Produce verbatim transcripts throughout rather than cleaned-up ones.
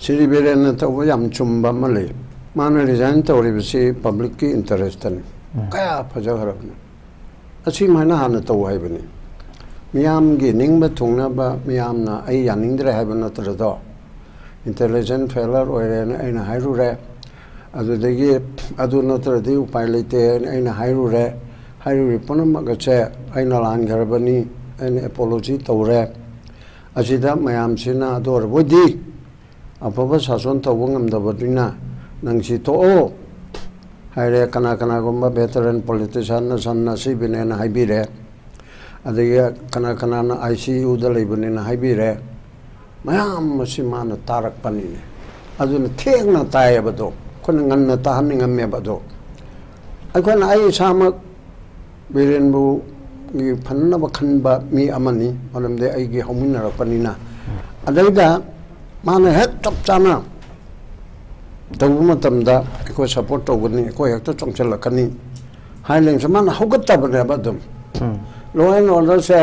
ꯁꯤꯔꯤ ꯕꯤꯔꯦꯟꯅ ꯇꯧꯕ ꯌꯥꯝ ꯆꯨꯝꯕ ꯑꯃ ꯂꯩ꯫ ꯃꯥꯅ ꯔꯤꯖꯥꯏꯟ ꯇꯧꯔꯤꯕꯁꯤ ꯄꯕ꯭ꯂꯤꯛꯀꯤ ꯏꯟꯇꯔꯦꯁꯇꯅꯤ꯫ ꯎꯝ꯫ ꯀꯌꯥ ꯐꯖꯈ꯭ꯔꯕꯅꯤ꯫ ꯑꯁꯤꯃꯥꯏꯅ ꯍꯥꯟꯅ ꯇꯧ ꯍꯥꯏꯕꯅꯤ꯫ ꯃꯤꯌꯥꯝꯒꯤ ꯅꯤꯡꯕ ꯊꯨꯡꯅꯕ, ꯃꯤꯌꯥꯝꯅ ꯑꯩ ꯌꯥꯅꯤꯡꯗ꯭ꯔꯦ ꯍꯥꯏꯕ ꯅꯠꯇ꯭ꯔꯗꯣ, ꯏꯟꯇꯦꯂꯤꯖꯦꯟ ꯐꯦꯂꯔ ꯑꯣꯏꯔꯦꯅ ꯑꯩꯅ ꯍꯥꯏꯔꯨꯔꯦ꯫ ꯑꯗꯨꯗꯒꯤ ꯑꯗꯨ ꯅꯠꯇ꯭ꯔꯗꯤ ꯎꯄꯥꯏ ꯂꯩꯇꯦꯅ ꯑꯩꯅ ꯍꯥꯏꯔꯨꯔꯦ꯫ ꯍꯥꯏꯔꯨꯔꯤ ꯄꯨꯝꯅꯃꯛ ꯑꯁꯦ ꯑꯩꯅ ꯂꯥꯟꯈ꯭ꯔꯕꯅꯤ, ꯑꯩꯅ ꯑꯦꯄꯣꯂꯣꯖꯤ ꯇꯧꯔꯦ꯫ ꯑꯁꯤꯗ ꯃꯌꯥꯝꯁꯤꯅ ꯑꯗꯨ ꯑꯣꯏꯔꯕꯣꯏꯗꯤ ꯑꯐꯕ ꯁꯥꯁꯣꯟ ꯇꯧꯕ ꯉꯝꯗꯕꯅꯤꯅ ꯅꯪ ꯁꯤ ꯇꯣꯛꯑꯣ ꯍꯥꯏꯔꯦ꯫ ꯀꯅꯥ ꯀꯅꯥꯒꯨꯝꯕ ꯚꯦꯇꯔꯟ ꯄꯣꯂꯤꯇꯤꯁꯤꯌꯥꯟꯅ ꯁꯝꯅ ꯁꯤꯕꯅꯦꯅ ꯍꯥꯏꯕꯤꯔꯦ꯫ ꯑꯗꯒꯤ ꯀꯅꯥ ꯀꯅꯥꯅ ꯑꯥꯏ ꯁꯤ ꯌꯨꯗ ꯂꯩꯕꯅꯤꯅ ꯍꯥꯏꯕꯤꯔꯦ꯫ ꯃꯌꯥꯝ ꯑꯁꯤ ꯃꯥꯅ ꯇꯥꯔꯛꯄꯅꯤꯅꯦ꯫ ꯑꯗꯨꯅ ꯊꯦꯡꯅ ꯇꯥꯏꯌꯦꯕꯗꯣ, ꯑꯩꯈꯣꯏꯅ ꯉꯟꯅ ꯇꯥꯍꯟꯅꯤꯡꯉꯝꯃꯦꯕ ꯑꯗꯣ꯫ ꯑꯩꯈꯣꯏꯅ, ꯑꯩ ꯏꯁꯥꯃꯛ ꯕꯤꯔꯦꯟꯕꯨꯒꯤ ꯐꯅꯅꯕ ꯈꯟꯕ ꯃꯤ ꯑꯃꯅꯤ, ꯃꯔꯝꯗꯤ ꯑꯩꯒꯤ ꯍꯧꯃꯤꯟꯅꯔꯛꯄꯅꯤꯅ꯫ ꯑꯗꯩꯗ ꯃꯥꯅ ꯍꯦꯛ ꯆꯞ ꯆꯥꯅ ꯇꯧꯕ ꯃꯇꯝꯗ ꯑꯩꯈꯣꯏ ꯁꯞꯄꯣꯔꯠ ꯇꯧꯒꯅꯤ, ꯑꯩꯈꯣꯏ ꯍꯦꯛꯇ ꯆꯣꯡꯁꯤꯜꯂꯛꯀꯅꯤ ꯍꯥꯏꯅ ꯂꯩꯕꯁꯦ ꯃꯥꯅ ꯍꯧꯒꯠꯇꯕꯅꯦꯕ ꯑꯗꯨꯝ꯫ ꯎꯝ꯫ ꯂꯣ ꯑꯦꯟ ꯑꯣꯔꯗꯔꯁꯦ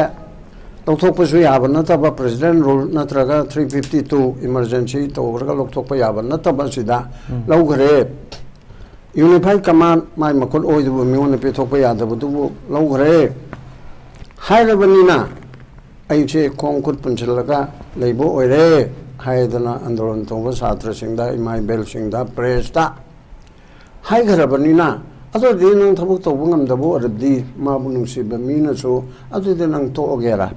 ꯂꯧꯊꯣꯛꯄꯁꯨ ꯌꯥꯕ ꯅꯠꯇꯕ, ꯄ꯭ꯔꯦꯁꯤꯗꯦꯟ ꯔꯨꯜ ꯅꯠꯇ꯭ꯔꯒ ꯊ꯭ꯔꯤ ꯐꯤꯐꯇꯤ ꯇꯨ ꯏꯃꯔꯖꯦꯟꯁꯤ ꯇꯧꯔꯒ ꯂꯧꯊꯣꯛꯄ ꯌꯥꯕ ꯅꯠꯇꯕ ꯑꯁꯤꯗ ꯎꯝ꯫ ꯂꯧꯈ꯭ꯔꯦ꯫ ꯌꯨꯅꯤꯐꯥꯏꯠ ꯀꯃꯥꯟ ꯃꯥꯏ ꯃꯈꯨꯠ ꯑꯣꯏꯗꯨꯕꯨ ꯃꯤꯉꯣꯟꯗ ꯄꯤꯊꯣꯛꯄ ꯌꯥꯗꯕꯗꯨꯕꯨ ꯂꯧꯈ꯭ꯔꯦ ꯍꯥꯏꯔꯕꯅꯤꯅ, ꯑꯩꯁꯦ ꯈꯣꯡ ꯈꯨꯠ ꯄꯨꯟꯁꯤꯜꯂꯒ ꯂꯩꯕ ꯑꯣꯏꯔꯦ ꯍꯥꯏꯗꯅ ꯑꯟꯗꯣꯂꯟ ꯇꯧꯕ ꯁꯥꯇ꯭ꯔꯁꯤꯡꯗ, ꯏꯃꯥ ꯏꯕꯦꯜꯁꯤꯡꯗ, ꯄ꯭ꯔꯦꯁꯇ ꯍꯥꯏꯈ꯭ꯔꯕꯅꯤꯅ, ꯑꯗꯨꯗꯤ ꯅꯪ ꯊꯕꯛ ꯇꯧꯕ ꯉꯝꯗꯕ ꯑꯣꯏꯔꯗꯤ, ꯃꯥꯕꯨ ꯅꯨꯡꯁꯤꯕ ꯃꯤꯅꯁꯨ ꯑꯗꯨꯗꯤ ꯅꯪ ꯇꯣꯛꯑꯒꯦꯔꯥ?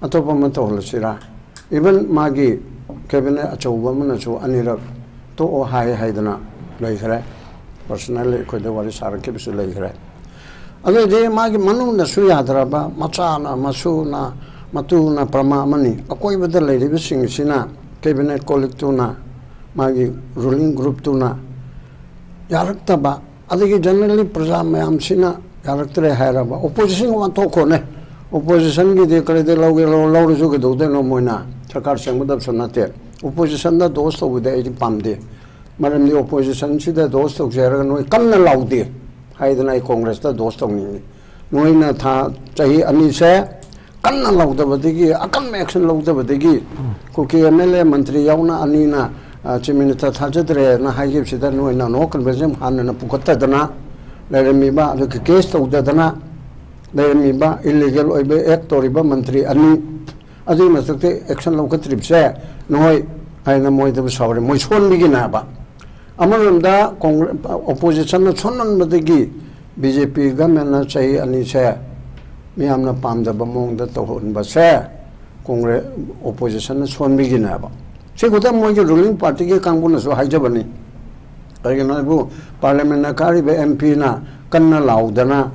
ꯑꯇꯣꯞꯄ ꯑꯃ ꯇꯧꯍꯜꯂꯁꯤꯔꯥ? ꯏꯚꯟ ꯃꯥꯒꯤ ꯀꯦꯕꯤꯅꯦꯠ ꯑꯆꯧꯕ ꯑꯃꯅꯁꯨ ꯑꯅꯤꯔꯛ ꯇꯣꯛꯑꯣ ꯍꯥꯏ ꯍꯥꯏꯗꯅ ꯂꯩꯈ꯭ꯔꯦ꯫ ꯄꯔꯁꯅꯦꯜꯂꯤ ꯑꯩꯈꯣꯏꯗ ꯋꯥꯔꯤ ꯁꯥꯔꯛꯈꯤꯕꯁꯨ ꯂꯩꯈ꯭ꯔꯦ꯫ ꯑꯗꯨꯗꯤ ꯃꯥꯒꯤ ꯃꯅꯨꯡꯗꯁꯨ ꯌꯥꯗ꯭ꯔꯕ, ꯃꯆꯥꯅ, ꯃꯁꯨꯅ, ꯃꯇꯨꯅ ꯄ꯭ꯔꯃꯥ ꯑꯃꯅꯤ꯫ ꯑꯀꯣꯏꯕꯗ ꯂꯩꯔꯤꯕꯁꯤꯡꯁꯤꯅ, ꯀꯦꯕꯤꯅꯦꯠ ꯀꯣꯂꯤꯛꯇꯨꯅ, ꯃꯥꯒꯤ ꯔꯨꯂꯤꯡ ꯒ꯭ꯔꯨꯞꯇꯨꯅ ꯌꯥꯔꯛꯇꯕ, ꯑꯗꯒꯤ ꯖꯦꯅꯔꯦꯜꯂꯤ ꯄ꯭ꯔꯖꯥ ꯃꯌꯥꯝꯁꯤꯅ ꯌꯥꯔꯛꯇ꯭ꯔꯦ ꯍꯥꯏꯔꯕ, ꯑꯣꯄꯣꯖꯤꯁꯟꯒ ꯋꯥꯟꯊꯣꯛꯈꯣꯅꯦ꯫ ꯑꯣꯄꯣꯖꯤꯁꯟꯒꯤꯗꯤ ꯀꯔꯤꯗ ꯂꯧꯒꯦ ꯂꯧ-, ꯂꯧꯔꯁꯨ ꯀꯩꯗꯧꯗꯣꯏꯅꯣ? ꯃꯣꯏꯅ ꯁꯔꯀꯥꯔ ꯁꯦꯝꯒꯗꯕꯁꯨ ꯅꯠꯇꯦ꯫ ꯑꯣꯄꯣꯖꯤꯁꯟꯗ ꯗꯣꯁ ꯇꯧꯕꯗꯤ ꯑꯩꯗꯤ ꯄꯥꯝꯗꯦ꯫ ꯃꯔꯝꯗꯤ ꯑꯣꯄꯣꯖꯤꯁꯟꯁꯤꯗ ꯗꯣꯁ ꯇꯧꯁꯦ ꯍꯥꯏꯔꯒ ꯅꯣꯏ ꯀꯟꯅ ꯂꯥꯎꯗꯦ ꯍꯥꯏꯗꯅ ꯑꯩ ꯀꯣꯡꯒ꯭ꯔꯦꯁꯇ ꯗꯣꯁ ꯇꯧꯅꯤꯡꯉꯤ꯫ ꯅꯣꯏꯅ ꯊꯥ, ꯆꯍꯤ ꯑꯅꯤꯁꯦ ꯀꯟꯅ ꯂꯧꯗꯕꯗꯒꯤ, ꯑꯀꯟꯕ action ꯂꯧꯗꯕꯗꯒꯤ, Kuki M L A ꯃꯟꯇ꯭ꯔꯤ ꯌꯥꯎꯅ ꯑꯅꯤꯅ, ꯑ, Chief Minister ꯊꯥꯖꯗ꯭ꯔꯦꯅ ꯍꯥꯏꯈꯤꯕꯁꯤꯗ ꯅꯣꯏꯅ no confidence ꯍꯥꯟꯅꯅ ꯄꯨꯈꯠꯇꯗꯅ ꯂꯩꯔꯝꯃꯤꯕ, ꯑꯗꯨꯒ case ꯇꯧꯗꯗꯅ ꯂꯩꯔꯝꯃꯤꯕ, illegal ꯑꯣꯏꯕ act ꯇꯧꯔꯤꯕ ꯃꯟꯇ꯭ꯔꯤ ꯑꯅꯤ, ꯑꯗꯨꯒꯤ ꯃꯊꯛꯇ action ꯂꯧꯈꯠꯇ꯭ꯔꯤꯕꯁꯦ ꯅꯣꯏ ꯍꯥꯏꯅ ꯃꯣꯏꯗꯕꯨ ꯁꯥꯎꯔꯦ, ꯃꯣꯏ ꯁꯣꯟꯕꯒꯤꯅꯦꯕ꯫ ꯑꯃꯔꯣꯝꯗ ꯀꯣꯡꯒ꯭ꯔꯦ-, oppositionꯅ ꯁꯣꯟꯃꯟꯕꯗꯒꯤ B J P governmentꯅ ꯆꯍꯤ ꯑꯅꯤꯁꯦ ꯃꯤꯌꯥꯝꯅ ꯄꯥꯝꯗꯕ ꯃꯑꯣꯡꯗ ꯇꯧꯍꯟꯕꯁꯦ ꯀꯣꯡꯒ꯭ꯔꯦ-, oppositionꯅ ꯁꯣꯟꯕꯒꯤꯅꯦꯕ꯫ ꯁꯤ ꯈꯛꯇ ꯃꯣꯏꯒꯤ ruling partyꯒꯤ ꯀꯥꯡꯕꯨꯅꯁꯨ ꯍꯥꯏꯖꯕꯅꯤ꯫ ꯀꯔꯤꯒꯤꯅꯣ ꯍꯥꯏꯕꯨ parliamentꯅ ꯀꯥꯔꯤꯕ MPꯅ ꯀꯟꯅ ꯂꯥꯎꯗꯅ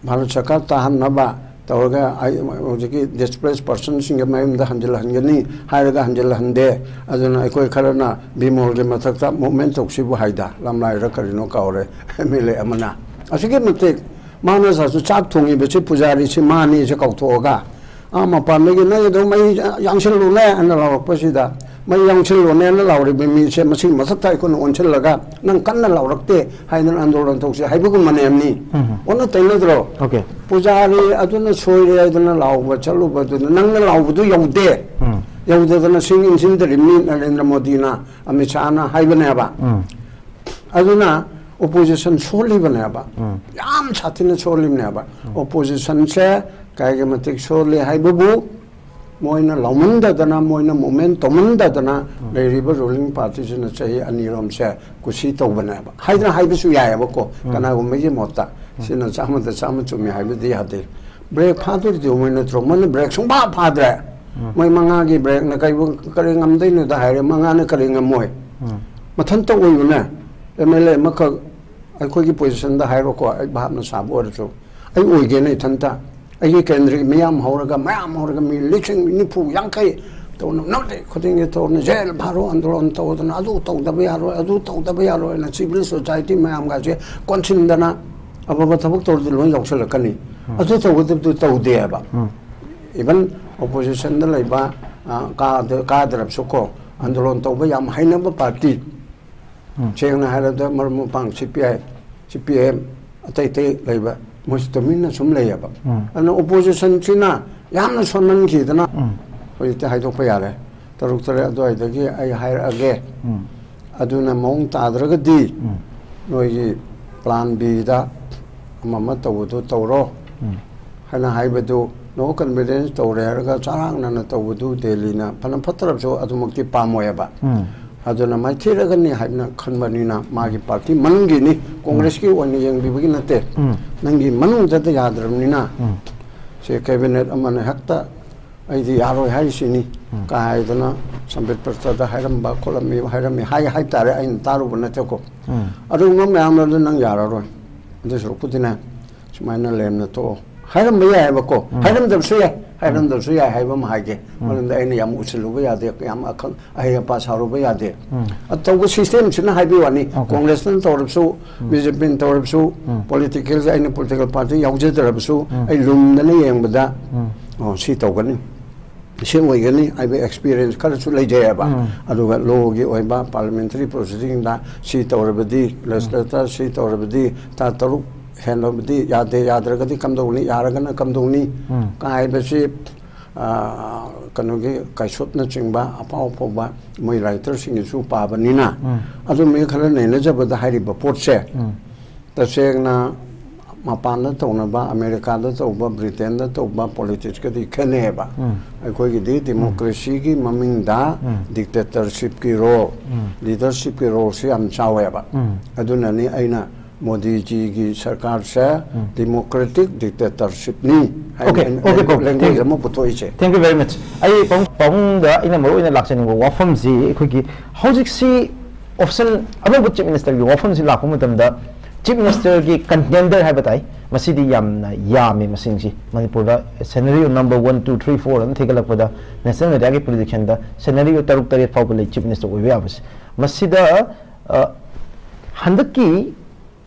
ꯚꯥꯔꯠ ꯁꯔꯀꯥꯔ ꯇꯥꯍꯟꯅꯕ ꯇꯧꯔꯒ ꯑꯩ ꯍꯧꯖꯤꯛꯀꯤ displaced personꯁꯤꯡꯒꯤ ꯃꯌꯨꯝꯗ ꯍꯟꯖꯤꯜꯍꯟꯒꯅꯤ ꯍꯥꯏꯔꯒ ꯍꯟꯖꯤꯜꯍꯟꯗꯦ꯫ ꯑꯗꯨꯅ ꯑꯩꯈꯣꯏ ꯈꯔꯅ ꯕꯤꯃꯣꯜꯒꯤ ꯃꯊꯛꯇ movement ꯇꯧꯁꯤꯕꯨ ꯍꯥꯏꯗ, ꯂꯝꯂꯥꯏꯔ ꯀꯔꯤꯅꯣ ꯀꯥꯎꯔꯦ, MLA ꯑꯃꯅ꯫ ꯑꯁꯨꯛꯀꯤ ꯃꯇꯤꯛ ꯃꯥꯅ ꯁꯥꯁꯨ ꯆꯥꯛ ꯊꯣꯡꯉꯤꯕꯁꯤ ꯄꯨꯖꯥꯔꯤꯁꯤ ꯃꯥꯅꯤꯁꯦ ꯀꯧꯊꯣꯛꯑꯒ, ꯑꯥ ꯃꯄꯥꯟꯗꯒꯤ "ꯅꯪ ꯑꯗꯨꯝ ꯃꯩ ꯌꯥꯡꯁꯤꯜꯂꯨꯅꯦ" ꯍꯥꯏꯅ ꯂꯥꯎꯔꯛꯄꯁꯤꯗ, "ꯃꯩ ꯌꯥꯡꯁꯤꯜꯂꯨꯅꯦꯅ" ꯂꯥꯎꯔꯤꯕ ꯃꯤꯁꯦ ꯃꯁꯤ ꯃꯊꯛꯇ ꯑꯩꯈꯣꯏꯅ ꯑꯣꯟꯁꯤꯜꯂꯒ, "ꯅꯪ ꯀꯟꯅ ꯂꯥꯎꯔꯛꯇꯦ ꯍꯥꯏꯗꯅ ꯑꯟꯗꯣꯂꯟ ꯇꯧꯁꯤ" ꯍꯥꯏꯕꯒꯨꯝꯕꯅꯦ꯫ ꯑꯃꯅꯤ ꯑꯣꯟꯅ ꯇꯩꯅꯗ꯭ꯔꯣ? Okay. ꯄꯨꯖꯥꯔꯤ ꯑꯗꯨꯅ ꯁꯣꯏꯔꯦ ꯍꯥꯏꯗꯅ ꯂꯥꯎꯕ ꯆꯠꯂꯨꯕꯗꯨꯅ ꯅꯪꯅ ꯂꯥꯎꯕꯗꯨ ꯌꯧꯗꯦ꯫ ꯎꯝ. ꯌꯧꯗꯗꯅ ꯁꯤꯡ ꯏꯟꯁꯤꯟꯗ꯭ꯔꯤꯕꯅꯤ ꯅꯔꯦꯟꯗ꯭ꯔ ꯃꯣꯗꯤꯅ, ꯑꯃꯤꯠ ꯁꯥꯍꯅ ꯍꯥꯏꯕꯅꯦꯕ꯫ ꯎꯝ. ꯑꯗꯨꯅ opposition ꯁꯣꯜꯂꯤꯕꯅꯦꯕ꯫ ꯎꯝ. ꯌꯥꯝ ꯁꯥꯊꯤꯅ ꯁꯣꯜꯂꯤꯕꯅꯦꯕ꯫ Oppositionꯁꯦ ꯀꯥꯏꯒꯤ ꯃꯇꯤꯛ ꯁꯣꯜꯂꯤ ꯍꯥꯏꯕꯕꯨ, ꯃꯣꯏꯅ ꯂꯧꯃꯟꯗꯗꯅ, ꯃꯣꯏꯅ movement ꯇꯧꯃꯟꯗꯗꯅ ꯂꯩꯔꯤꯕ ruling partyꯁꯤꯅ ꯆꯍꯤ ꯑꯅꯤꯔꯣꯝꯁꯦ ꯀꯨꯁꯤ ꯇꯧꯕꯅꯦꯕ꯫ ꯍꯥꯏꯗꯅ ꯍꯥꯏꯕꯁꯨ ꯌꯥꯏꯑꯕꯀꯣ, ꯀꯅꯥꯒꯨꯝꯕꯒꯤ ꯃꯣꯠꯇ꯫ ꯁꯤꯅ ꯆꯥꯝꯃꯗ ꯆꯥꯝꯃ ꯆꯨꯝꯃꯤ ꯍꯥꯏꯕꯗꯤ ꯌꯥꯗꯦ꯫ Break ꯐꯥꯗꯣꯔꯤꯗꯤ ꯃꯣꯏ ꯅꯠꯇ꯭ꯔꯣ? ꯃꯣꯏꯅ break ꯁꯨꯡꯐꯥ ꯐꯥꯗ꯭ꯔꯦ꯫ ꯃꯣꯏ ꯃꯉꯥꯒꯤ breakꯅ ꯀꯩꯕꯨ, ꯀꯔꯤ ꯉꯝꯗꯣꯏꯅꯣꯗ ꯍꯥꯏꯔꯦ, ꯃꯉꯥꯅ ꯀꯔꯤ ꯉꯝꯃꯣꯏ? ꯃꯊꯟꯇ ꯑꯣꯏꯕꯅꯦ꯫ MLA ꯑꯃꯈꯛ ꯑꯩꯈꯣꯏꯒꯤ positionꯗ ꯍꯥꯏꯔꯣꯀꯣ, ꯑꯩ ꯚꯥꯞꯅ ꯁꯥꯕ ꯑꯣꯏꯔꯁꯨ, ꯑꯩ ꯑꯣꯏꯒꯦꯅ ꯏꯊꯟꯇ, ꯑꯩꯒꯤ ꯀꯦꯟꯗ꯭ꯔꯒꯤ ꯃꯤꯌꯥꯝ ꯍꯧꯔꯒ, ꯃꯌꯥꯝ ꯍꯧꯔꯒ, ꯃꯤ ꯂꯤꯁꯤꯡ ꯅꯤꯐꯨ, ꯌꯥꯡꯈꯩ ꯇꯧꯅ, ꯅꯨꯃꯤꯠ ꯈꯨꯗꯤꯡꯒꯤ ꯇꯧꯅ, "ꯖꯦꯜ ꯐꯥꯔꯣ, ꯑꯟꯗꯣꯂꯟ ꯇꯧꯗꯅ, ꯑꯗꯨ ꯇꯧꯗꯕ ꯌꯥꯔꯣꯏ, ꯑꯗꯨ ꯇꯧꯗꯕ ꯌꯥꯔꯣꯏꯅ" civil society ꯃꯌꯥꯝꯒꯁꯦ ꯀꯣꯟꯁꯤꯟꯗꯅ, ꯑꯐꯕ ꯊꯕꯛ ꯇꯧꯔꯗꯤ ꯂꯣꯏ ꯌꯥꯎꯁꯜꯂꯛꯀꯅꯤ꯫ ꯑꯗꯨ ꯇꯧꯒꯗꯕꯗꯨ ꯇꯧꯗꯦ ꯍꯥꯏꯕ꯫ Even oppositionꯗ ꯂꯩꯕ, ꯑ, ꯀꯥꯗ-, ꯀꯥꯗ꯭ꯔꯕꯁꯨ ꯀꯣ, ꯑꯟꯗꯣꯂꯟ ꯇꯧꯕ ꯌꯥꯝ ꯍꯩꯅꯕ party, ꯁꯦꯡꯅ ꯍꯥꯏꯔꯕꯗ ꯃꯔꯨꯞ ꯃꯄꯥꯡ CPI, CPM, ꯑꯇꯩ ꯑꯇꯩ ꯂꯩꯕ, ꯃꯣꯏꯁꯨ ꯇꯨꯃꯤꯟꯅ ꯁꯨꯝ ꯂꯩꯌꯦꯕ꯫ ꯑꯗꯨꯅ oppositionꯁꯤꯅ ꯌꯥꯝꯅ ꯁꯣꯟꯃꯟꯈꯤꯗꯅ ꯍꯧꯖꯤꯛꯇꯤ ꯍꯥꯏꯗꯣꯛꯄ ꯌꯥꯔꯦ꯫ ꯇꯔꯨꯛ ꯇꯔꯦꯠ ꯑꯗꯨꯋꯥꯏꯗꯒꯤ ꯑꯩ ꯍꯥꯏꯔꯛꯑꯒꯦ꯫ ꯑꯗꯨꯅ ꯃꯑꯣꯡ ꯇꯥꯗ꯭ꯔꯒꯗꯤ ꯅꯣꯏꯒꯤ plan B ꯗ ꯑꯃ ꯑꯃ ꯇꯧꯕꯗꯣ ꯇꯧꯔꯣ ꯍꯥꯏꯅ ꯍꯥꯏꯕꯗꯨ, no confidence ꯇꯧꯔꯦ ꯍꯥꯏꯔꯒ ꯆꯔꯥꯡꯅꯅ ꯇꯧꯕꯗꯨ ꯗꯦꯜꯂꯤꯅ ꯐꯅ ꯐꯠꯇ꯭ꯔꯕꯁꯨ ꯑꯗꯨꯃꯛꯇꯤ ꯄꯥꯝꯃꯣꯏꯕ꯫ ꯑꯗꯨꯅ ꯃꯥꯏꯊꯤꯔꯒꯅꯤ ꯍꯥꯏꯅ ꯈꯟꯕꯅꯤꯅ ꯃꯥꯒꯤ party ꯃꯅꯨꯡꯒꯤꯅꯤ, Congress ꯀꯤ ꯑꯣꯏꯅ ꯌꯦꯡꯕꯤꯕꯒꯤ ꯅꯠꯇꯦ꯫ ꯅꯪꯒꯤ ꯃꯅꯨꯡꯗꯗ ꯌꯥꯗ꯭ꯔꯕꯅꯤꯅ ꯁꯤ cabinet ꯑꯃꯅ ꯍꯦꯛꯇ "ꯑꯩꯗꯤ ꯌꯥꯔꯣꯏ" ꯍꯥꯏꯔꯤꯁꯤꯅꯤ ꯀꯥꯏꯗꯅ ꯁꯝꯕꯤꯠ ꯄ꯭ꯔꯁꯥꯗ ꯍꯥꯏꯔꯝꯕ ꯈꯣꯠꯂꯝꯃꯤ, ꯍꯥꯏꯔꯝꯃꯤ ꯍꯥꯏ ꯍꯥꯏꯇꯥꯔꯦ, ꯑꯩꯅ ꯇꯥꯔꯨꯕ ꯅꯠꯇꯦꯀꯣ꯫ ꯑꯗꯨꯒꯨꯝꯕ ꯃꯌꯥꯝꯗꯨ ꯅꯪ ꯌꯥꯔꯔꯣꯏ꯫ ꯑꯗꯨ ꯁꯔꯨꯛꯄꯨꯗꯤꯅꯦ, ꯁꯨꯃꯥꯏꯅ ꯂꯦꯝꯅ ꯇꯣꯛꯑꯣ ꯍꯥꯏꯔꯝꯕ ꯌꯥꯏꯑꯕꯀꯣ꯫ ꯍꯥꯏꯔꯝꯗꯕꯁꯨ ꯌꯥꯏ, ꯍꯥꯏꯔꯝꯗꯕꯁꯨ ꯌꯥꯏ ꯍꯥꯏꯕ ꯑꯃ ꯍꯥꯏꯒꯦ꯫ ꯃꯔꯝꯗꯤ ꯑꯩꯅ ꯌꯥꯝ ꯎꯠꯁꯤꯜꯂꯨꯕ ꯌꯥꯗꯦ, ꯌꯥꯝ ꯑꯈꯪ ꯑꯍꯩ ꯑꯄꯥ ꯁꯥꯔꯨꯕ ꯌꯥꯗꯦ꯫ ꯑ, ꯇꯧꯕ system ꯁꯤꯅ ꯍꯥꯏꯕꯒꯤ ꯋꯥꯅꯤ꯫ Congress ꯅ ꯇꯧꯔꯕꯁꯨ, B J P ꯅ ꯇꯧꯔꯕꯁꯨ, political ꯁꯦ ꯑꯩꯅ political party ꯌꯥꯎꯖꯗ꯭ꯔꯕꯁꯨ, ꯑꯩ ꯂꯨꯝꯗꯅ ꯌꯦꯡꯕꯗ, ꯑꯣ, ꯁꯤ ꯇꯧꯒꯅꯤ, ꯁꯤ ꯑꯣꯏꯒꯅꯤ ꯍꯥꯏꯕ experience ꯈꯔꯁꯨ ꯂꯩꯖꯩꯑꯕ꯫ ꯑꯗꯨꯒ law ꯒꯤ ꯑꯣꯏꯕ parliamentary proceeding ꯗ ꯁꯤ ꯇꯧꯔꯕꯗꯤ, legislature ꯁꯤ ꯇꯧꯔꯕꯗꯤ, ꯊꯥ ꯇꯔꯨꯛ ꯍꯦꯜꯂꯕꯗꯤ ꯌꯥꯗꯦ, ꯌꯥꯗ꯭ꯔꯒꯗꯤ ꯀꯝꯗꯧꯅꯤ, ꯌꯥꯔꯒꯅ ꯀꯝꯗꯧꯅꯤ ꯍꯥꯏꯕꯁꯤ, ꯑ, ꯀꯩꯅꯣꯒꯤ ꯀꯥꯏꯁꯣꯠꯅꯆꯤꯡꯕ ꯑꯐꯥꯎ ꯑꯐꯥꯎꯕ ꯃꯣꯏ writer ꯁꯤꯡꯒꯤꯁꯨ ꯄꯥꯕꯅꯤꯅ, ꯑꯗꯨꯝꯕꯒꯤ ꯈꯔ ꯅꯩꯅꯖꯕꯗ ꯍꯥꯏꯔꯤꯕ ꯄꯣꯠꯁꯦ ꯇꯁꯦꯡꯅ ꯃꯄꯥꯟꯗ ꯇꯧꯅꯕ, America ꯗ ꯇꯧꯕ, Britain ꯗ ꯇꯧꯕ politics ꯀꯗꯤ ꯈꯦꯠꯅꯩꯌꯦꯕ꯫ ꯑꯩꯈꯣꯏꯒꯤꯗꯤ democracy ꯒꯤ ꯃꯃꯤꯡꯗ dictatorship ꯀꯤ role, leadership ꯀꯤ role ꯁꯤ ꯌꯥꯝ ꯆꯥꯎꯋꯦꯕ꯫ ꯑꯗꯨꯅꯅꯤ ꯑꯩꯅ ꯃꯣꯗꯤꯖꯤꯒꯤ ꯁꯔꯀꯥꯔꯁꯦ democratic dictatorship ꯅꯤ ꯍꯥꯏꯅ Okay, ꯑꯩꯅ okay, ꯄꯥꯕꯨꯡ, language thank you꯫ ꯑꯃ ꯄꯨꯊꯣꯛꯏꯁꯦ꯫ Thank you very much꯫ ꯑꯩ ꯄꯥꯕꯨꯡ-, ꯄꯥꯕꯨꯡꯗ ꯑꯩꯅ ꯃꯔꯨ ꯑꯣꯏꯅ ꯂꯥꯛꯆꯅꯤꯡꯕ ꯋꯥꯐꯝꯁꯤ, ꯑꯩꯈꯣꯏꯒꯤ ꯍꯧꯖꯤꯛꯁꯤ option ꯑꯅꯧꯕ Chief Minister ꯒꯤ ꯋꯥꯐꯝꯁꯤ ꯂꯥꯛꯄ ꯃꯇꯝꯗ, Chief Minister ꯒꯤ contender ꯍꯥꯏꯕ ꯇꯥꯏ, ꯃꯁꯤꯗꯤ ꯌꯥꯝꯅ ꯌꯥꯝꯃꯤ ꯃꯁꯤꯡꯁꯤ꯫ ꯃꯅꯤꯄꯨꯔꯗ scenario number one, two, three, four ꯑꯗꯨꯝ ꯊꯤꯒꯠꯂꯛꯄꯗ, national media ꯒꯤ prediction ꯗ scenario ꯇꯔꯨꯛ ꯇꯔꯦꯠ ꯐꯥꯎꯕ ꯂꯩ Chief Minister ꯑꯣꯏꯕ ꯌꯥꯕꯁꯤ꯫ ꯃꯁꯤꯗ, ꯑ, ꯍꯟꯗꯛꯀꯤ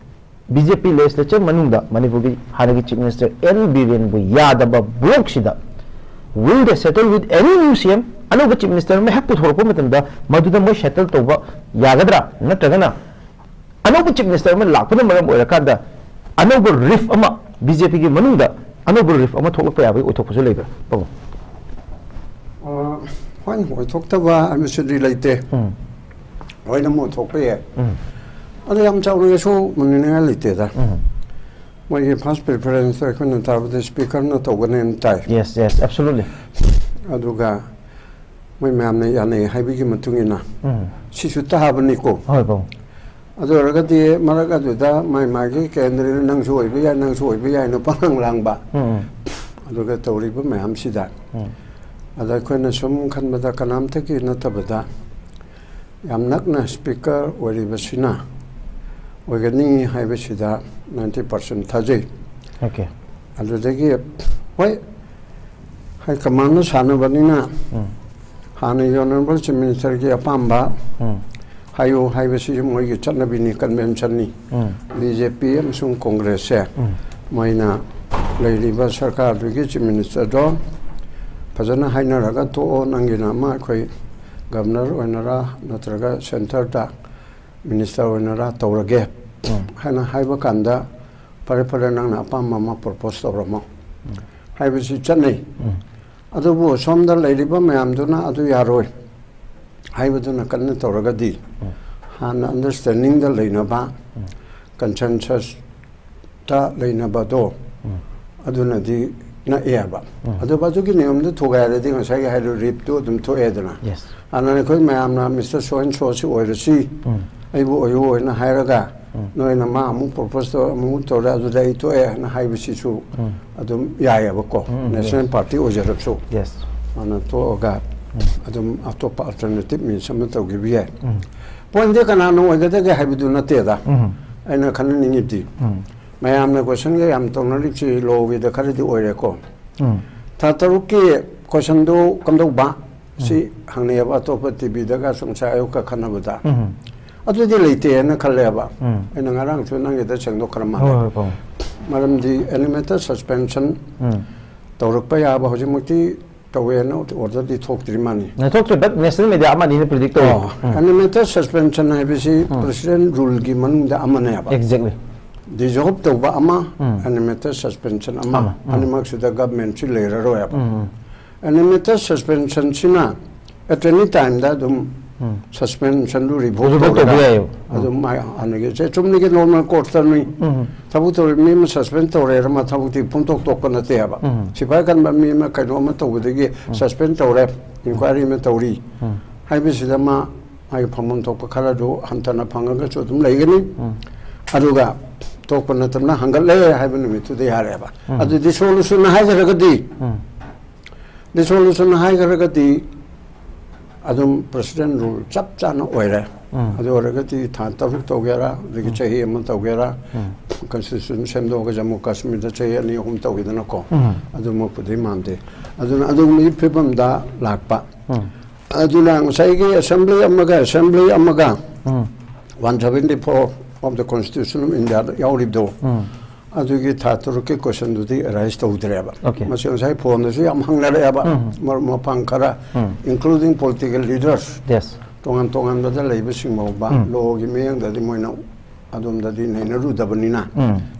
B J P legislature ꯃꯅꯨꯡꯗ ꯃꯅꯤꯄꯨꯔꯒꯤ ꯍꯥꯟꯅꯒꯤ Chief Minister N ꯕꯤꯔꯦꯟꯕꯨ ꯌꯥꯗꯕ bloc ꯁꯤꯗ, will they settle with any new C M? ꯑꯅꯧꯕ Chief Minister ꯑꯃ ꯍꯦꯛ ꯄꯨꯊꯣꯔꯛꯄ ꯃꯇꯝꯗ ꯃꯗꯨꯗ ꯃꯣꯏ settle ꯇꯧꯕ ꯌꯥꯒꯗ꯭ꯔꯥ? ꯅꯠꯇ꯭ꯔꯒꯅ ꯑꯅꯧꯕ Chief Minister ꯑꯃ ꯂꯥꯛꯄꯅ ꯃꯔꯝ ꯑꯣꯏꯔꯀꯥꯟꯗ ꯑꯅꯧꯕ rift ꯑꯃ B J P ꯒꯤ ꯃꯅꯨꯡꯗ ꯑꯅꯧꯕ ꯔꯤꯂꯤꯐ ꯑꯃ ꯊꯣꯛꯂꯛꯄ ꯌꯥꯕꯒꯤ ꯑꯣꯏꯊꯣꯛꯄꯁꯨ ꯂꯩꯕ꯭ꯔꯥ, ꯄꯥꯕꯨꯡ? ꯑ, ꯍꯣꯏ, ꯑꯣꯏꯊꯣꯛꯇꯕ ꯍꯥꯏꯕꯁꯤꯗꯤ ꯂꯩꯇꯦ꯫ ꯎꯝ, ꯂꯣꯏꯅꯃꯛ ꯑꯣꯏꯊꯣꯛꯄ ꯌꯥꯏ꯫ ꯎꯝ, ꯑꯗꯣ ꯌꯥꯝ ꯆꯥꯎꯅ ꯀꯩꯁꯨ ꯃꯅꯤꯅꯤꯡꯉꯥꯏ ꯂꯩꯇꯦꯗ꯫ ꯎꯝ. ꯃꯣꯏꯒꯤ ꯐꯥꯔꯁ ꯄ꯭ꯔꯤꯐꯔꯦꯟꯁꯇ ꯑꯩꯈꯣꯏꯅ ꯇꯥꯕꯗ ꯁ꯭ꯄꯤꯀꯔꯅ ꯇꯧꯒꯅꯦꯅ ꯇꯥꯏ꯫ Yes, yes, absolutely. ꯑꯗꯨꯒ ꯃꯣꯏ ꯃꯌꯥꯝꯅ ꯌꯥꯅꯩ ꯍꯥꯏꯕꯒꯤ ꯃꯇꯨꯡ ꯏꯟꯅ ꯎꯝ. ꯁꯤꯁꯨ ꯇꯥꯕꯅꯤꯀꯣ꯫ ꯍꯣꯏ, ꯄꯥꯕꯨꯡ. ꯑꯗꯨ ꯑꯣꯏꯔꯒꯗꯤ ꯃꯔꯛ ꯑꯗꯨꯗ ꯃꯥꯏ ꯃꯥꯒꯤ ꯀꯦꯟꯗ꯭ꯔꯅ ꯅꯪꯁꯨ ꯑꯣꯏꯕ ꯌꯥꯏ, ꯅꯪꯁꯨ ꯑꯣꯏꯕ ꯌꯥꯏꯅ ꯄꯪꯂꯥꯡ ꯂꯥꯡꯕ꯫ ꯎꯝ, ꯎꯝ. ꯑꯗꯨꯒ ꯇꯧꯔꯤꯕ ꯃꯌꯥꯝꯁꯤꯗ ꯎꯝ. ꯑꯗ ꯑꯩꯈꯣꯏꯅ ꯁꯨꯝ ꯈꯟꯕꯗ ꯀꯅꯥꯝꯇꯒꯤ ꯅꯠꯇꯕꯗ ꯌꯥꯝ ꯅꯛꯅ ꯁ꯭ꯄꯤꯀꯔ ꯑꯣꯏꯔꯤꯕꯁꯤꯅ ꯑꯣꯏꯒꯅꯤ ꯍꯥꯏꯕꯁꯤꯗ ꯅꯥꯏꯟꯇꯤ ꯄꯥꯔꯁꯦꯟ ꯊꯥꯖꯩ꯫ Okay. ꯑꯗꯨꯗꯒꯤ ꯍꯣꯏ, ꯍꯥꯏ ꯀꯃꯥꯟꯅ ꯁꯥꯟꯅꯕꯅꯤꯅ ꯎꯝ. ꯍꯥꯟꯅꯒꯤ ꯑꯣꯅꯔꯦꯕꯜ ꯆꯤꯐ ꯃꯤꯅꯤꯁꯇꯔꯒꯤ ꯑꯄꯥꯝꯕ ꯎꯝ. ꯍꯥꯏꯌꯨ ꯍꯥꯏꯕꯁꯤ ꯃꯣꯏꯒꯤ ꯆꯠꯅꯕꯤꯅꯤ, ꯀꯟꯚꯦꯟꯁꯟꯅꯤ꯫ ꯎꯝ. ꯕꯤ ꯖꯦ ꯄꯤ ꯑꯃꯁꯨꯡ ꯀꯣꯡꯒ꯭ꯔꯦꯁꯁꯦ ꯎꯝ. ꯃꯣꯏꯅ ꯂꯩꯔꯤꯕ ꯁꯔꯀꯥꯔꯗꯨꯒꯤ ꯆꯤꯐ ꯃꯤꯅꯤꯁꯇꯔꯗꯣ ꯐꯖꯅ ꯍꯥꯏꯅꯔꯒ ꯇꯣꯛꯑꯣ, ꯅꯪꯒꯤꯅ ꯑꯃ ꯑꯩꯈꯣꯏ ꯒꯕꯅꯔ ꯑꯣꯏꯅꯔꯥ ꯅꯠꯇ꯭ꯔꯒ ꯁꯦꯟꯇꯔꯗ ꯃꯤꯅꯤꯁꯇꯔ ꯑꯣꯏꯅꯔꯥ ꯇꯧꯔꯒꯦ ꯎꯝ. ꯍꯥꯏꯅ ꯍꯥꯏꯕ ꯀꯥꯟꯗ, "ꯐꯔꯦ, ꯐꯔꯦ, ꯅꯪꯅ ꯑꯄꯥꯝꯕ ꯑꯃ ꯄ꯭ꯔꯣꯄꯣꯁ ꯇꯧꯔꯝꯃꯣ" ꯎꯝ. ꯍꯥꯏꯕꯁꯤ ꯆꯠꯅꯩ꯫ ꯎꯝ. ꯑꯗꯨꯕꯨ ꯁꯣꯝꯗ ꯂꯩꯔꯤꯕ ꯃꯌꯥꯝꯗꯨꯅ ꯑꯗꯨ ꯌꯥꯔꯣꯏ ꯍꯥꯏꯕꯗꯨꯅ ꯀꯟꯅ ꯇꯧꯔꯒꯗꯤ, ꯎꯝ. ꯍꯥꯟꯅ ꯑꯟꯗꯔꯁꯇꯦꯟꯗꯤꯡꯗ ꯂꯩꯅꯕ, ꯎꯝ. ꯀꯟꯁꯦꯟꯁꯁꯇ ꯂꯩꯅꯕꯗꯣ, ꯎꯝ. ꯑꯗꯨꯅꯗꯤ ꯅꯛꯑꯦꯕ꯫ ꯎꯝ. ꯑꯗꯨꯕꯨ ꯑꯗꯨꯒꯤ ꯅꯤꯌꯣꯝꯗꯨ ꯊꯨꯒꯥꯏꯔꯗꯤ ꯉꯁꯥꯏꯒꯤ ꯍꯥꯏꯔꯤꯕ ꯔꯤꯞꯇꯨ ꯑꯗꯨꯝ ꯊꯣꯛꯑꯦꯗꯅ꯫ Yes. ꯍꯥꯟꯅ ꯑꯩꯈꯣꯏ ꯃꯌꯥꯝꯅ "ꯃꯤꯁꯇꯔ ꯁꯣ ꯑꯦꯟ ꯁꯣ ꯁꯤ ꯑꯣꯏꯔꯁꯤ, ꯎꯝ. ꯑꯩꯕꯨ ꯑꯣꯏꯌꯨ" ꯍꯥꯏꯅ ꯍꯥꯏꯔꯒ, ꯎꯝ. ꯅꯣꯏꯅ ꯃꯥ ꯑꯃꯨꯛ ꯄ꯭ꯔꯣꯄꯣꯁ ꯇꯧꯔ, ꯑꯃꯨꯛ ꯇꯧꯔꯦ, ꯑꯗꯨꯗ ꯑꯩ ꯇꯣꯛꯑꯦ ꯍꯥꯏꯅ ꯍꯥꯏꯕꯁꯤꯁꯨ ꯎꯝ. ꯑꯗꯨꯝ ꯌꯥꯏꯑꯕꯀꯣ꯫ Um, um, national yes. Party ꯑꯣꯏꯖꯔꯕꯁꯨ Yes. ꯃꯥꯅ ꯇꯣꯛꯑꯒ ꯎꯝ. ꯑꯗꯨꯝ ꯑꯇꯣꯞꯄ ꯑꯜꯇꯔꯅꯦꯇꯤꯞ ꯃꯤꯟꯁ ꯑꯃ ꯇꯧꯈꯤꯕ ꯌꯥꯏ꯫ ꯎꯝ. ꯄꯣꯏꯟꯗꯤ ꯀꯅꯥꯅ ꯑꯣꯏꯒꯗꯒꯦ ꯍꯥꯏꯕꯗꯨ ꯅꯠꯇꯦꯗ꯫ ꯎꯝ. ꯑꯩꯅ ꯈꯟꯅꯅꯤꯡꯉꯤꯗꯤ, ꯎꯝ. ꯃꯌꯥꯝꯅ ꯀꯣꯏꯁꯟꯒ ꯌꯥꯝ ꯇꯧꯅꯔꯤꯕꯁꯤ ꯂꯣꯒꯤꯗ ꯈꯔꯗꯤ ꯑꯣꯏꯔꯦꯀꯣ꯫ ꯎꯝ. ꯊꯥ ꯇꯔꯨꯛꯀꯤ ꯀꯣꯏꯁꯟꯗꯨ ꯀꯝꯗꯧꯕ? ꯁꯤ ꯍꯪꯅꯩꯑꯕ ꯑꯇꯣꯞꯄ ꯇꯤ ꯚꯤꯗꯒ ꯁꯨꯝ ꯉꯁꯥꯏ ꯑꯌꯨꯛꯀ ꯈꯟꯅꯕꯗ꯫ ꯎꯝ. ꯑꯗꯨꯗꯤ ꯂꯩꯇꯦꯅ ꯈꯜꯂꯦꯕ꯫ ꯎꯝ. ꯑꯩꯅ ꯉꯔꯥꯡꯁꯨ ꯅꯪꯒꯤꯗ ꯁꯦꯡꯗꯣꯛꯈ꯭ꯔ ꯍꯣꯏ, ꯃꯥꯜꯂꯦ꯫ ꯍꯣꯏ, ꯄꯥꯕꯨꯡ. ꯃꯔꯝꯗꯤ ꯑꯦꯅꯤꯃꯦꯇꯦꯠ ꯁꯁꯄꯦꯟꯁꯟ ꯎꯝ. ꯇꯧꯔꯛꯄ ꯌꯥꯕ ꯍꯧꯖꯤꯛꯃꯛꯇꯤ ꯇꯧꯋꯦꯅ ꯑꯣꯔꯗꯔꯗꯤ ꯊꯣꯛꯇ꯭ꯔꯤ ꯃꯥꯜꯂꯤ꯫ ꯅ ꯊꯣꯛꯇ꯭ꯔꯤ, but national media ꯑꯃꯅꯤꯅ predict ꯇꯧꯔꯤ. ꯑꯣ, ꯎꯝ. ꯑꯦꯅꯤꯃꯦꯇꯦꯠ ꯁꯁꯄꯦꯟꯁꯟ ꯍꯥꯏꯕꯁꯤ ꯎꯝ. ꯄ꯭ꯔꯁꯤꯗꯦꯟ ꯔꯨꯜꯒꯤ ꯃꯅꯨꯡꯗ ꯑꯃꯅꯦꯕ꯫ Exactly. ꯗꯤꯖꯣꯜꯕ ꯇꯧꯕ ꯑꯃ, ꯑꯦꯟ ꯑꯦꯝ ꯑꯦꯇꯦꯗ ꯁꯁꯄꯦꯟꯁꯟ ꯑꯃ, ꯑꯅꯤꯃꯛꯁꯤꯗ ꯒꯚꯔꯟꯃꯦꯟꯠꯁꯤ ꯂꯩꯔꯔꯣꯏꯕ꯫ ꯑꯦꯟ ꯑꯦꯝ ꯑꯦꯇꯦꯗ ꯁꯁꯄꯦꯟꯁꯟꯁꯤꯅ ꯑꯦꯠ ꯑꯦꯅꯤ ꯇꯥꯏꯝꯗ ꯑꯗꯨꯝ ꯁꯁꯄꯦꯟꯁꯟꯗꯨ ꯔꯤꯚꯣꯛ ꯇꯧꯕ ꯌꯥꯏꯌꯦꯕ꯫ ꯑꯗꯨꯝ ꯃꯥꯏ ꯍꯥꯟꯅꯒꯤ ꯆꯦ ꯆꯨꯝꯅꯒꯤ ꯅꯣꯔꯃꯦꯜ ꯀꯣꯔꯁꯇ ꯃꯤ ꯊꯕꯛ ꯇꯧꯔꯤ ꯃꯤ ꯑꯃ ꯁꯁꯄꯦꯟ ꯇꯧꯔꯦꯅ ꯃꯥ ꯊꯕꯛꯇꯤ ꯄꯨꯡꯇꯣꯛ ꯇꯣꯛꯄ ꯅꯠꯇꯦꯕ꯫ ꯁꯤꯐꯥꯏ ꯀꯟꯕ ꯃꯤ ꯑꯃ ꯀꯩꯅꯣ ꯑꯃ ꯇꯧꯕꯗꯒꯤ ꯁꯁꯄꯦꯟ ꯇꯧꯔꯦ, ꯏꯟꯀ꯭ꯋꯥꯏꯔꯤ ꯑꯃ ꯇꯧꯔꯤ ꯍꯥꯏꯕꯁꯤꯗ ꯃꯥ ꯃꯥꯒꯤ ꯐꯪꯐꯝ ꯊꯣꯛꯄ ꯈꯔꯗꯨ ꯍꯟꯊꯅ ꯐꯪꯉꯒꯁꯨ ꯑꯗꯨꯝ ꯂꯩꯒꯅꯤ꯫ ꯑꯗꯨꯒ ꯇꯣꯛꯄ ꯅꯠꯇꯅ ꯍꯪꯒꯠꯂꯦ ꯍꯥꯏꯕ ꯅꯨꯃꯤꯠꯇꯨꯗ ꯌꯥꯔꯦꯕ꯫ ꯑꯗꯨ ꯗꯤꯁꯣꯂꯨꯁꯟ ꯍꯥꯏꯈ꯭ꯔꯒꯗꯤ, ꯗꯤꯁꯣꯂꯨꯁꯟ ꯍꯥꯏꯈ꯭ꯔꯒꯗꯤ ꯑꯗꯨꯝ ꯄ꯭ꯔꯁꯤꯗꯦꯟ ꯔꯨꯜ ꯆꯞ ꯆꯥꯅ ꯑꯣꯏꯔꯦ꯫ ꯑꯗꯨ ꯑꯣꯏꯔꯒꯗꯤ ꯊꯥ ꯇꯔꯨꯛ ꯇꯧꯒꯦꯔꯥ, ꯑꯗꯒꯤ ꯆꯍꯤ ꯑꯃ ꯇꯧꯒꯦꯔꯥ, ꯀꯟꯁꯇꯤꯇ꯭ꯌꯨꯁꯟ ꯁꯦꯝꯗꯣꯛꯑꯒ ꯖꯝꯃꯨ ꯀꯥꯁꯃꯤꯔꯗ ꯆꯍꯤ ꯑꯅꯤ ꯑꯍꯨꯝ ꯇꯧꯈꯤꯗꯅꯀꯣ, ꯑꯗꯨꯃꯛꯄꯨꯗꯤ ꯃꯥꯟꯗꯦ꯫ ꯑꯗꯨꯅ ꯑꯗꯨꯒꯨꯝꯕꯒꯤ ꯐꯤꯕꯝꯗ ꯂꯥꯛꯄ꯫ ꯑꯗꯨꯅ ꯉꯁꯥꯏꯒꯤ ꯑꯦꯁꯦꯝꯕ꯭ꯂꯤ ꯑꯃꯒ ꯑꯦꯁꯦꯝꯕ꯭ꯂꯤ ꯑꯃꯒ one seventy four of the constitution of ꯏꯟꯗꯤꯌꯥꯗ ꯌꯥꯎꯔꯤꯕꯗꯣ, ꯑꯗꯨꯒꯤ ꯊꯥ ꯇꯔꯨꯛꯀꯤ ꯀꯣꯏꯁꯟꯗꯨꯗꯤ ꯑꯦꯔꯥꯏꯁ ꯇꯧꯗ꯭ꯔꯦꯕ꯫ Okay. ꯃꯁꯤ ꯉꯁꯥꯏ ꯐꯣꯟꯗꯁꯨ ꯌꯥꯝ ꯍꯪꯅꯔꯛꯑꯦꯕ, ꯃꯔꯨꯞ ꯃꯄꯥꯡ ꯈꯔ, including political leaders, Yes. ꯇꯣꯉꯥꯟ ꯇꯣꯉꯥꯟꯕꯗ ꯂꯩꯕꯁꯤꯡ ꯐꯥꯎꯕ ꯂꯣꯒꯤ ꯃꯤꯠꯌꯦꯡꯗꯗꯤ ꯃꯣꯏꯅ ꯑꯗꯣꯝꯗꯗꯤ ꯅꯩꯅꯔꯨꯗꯕꯅꯤꯅ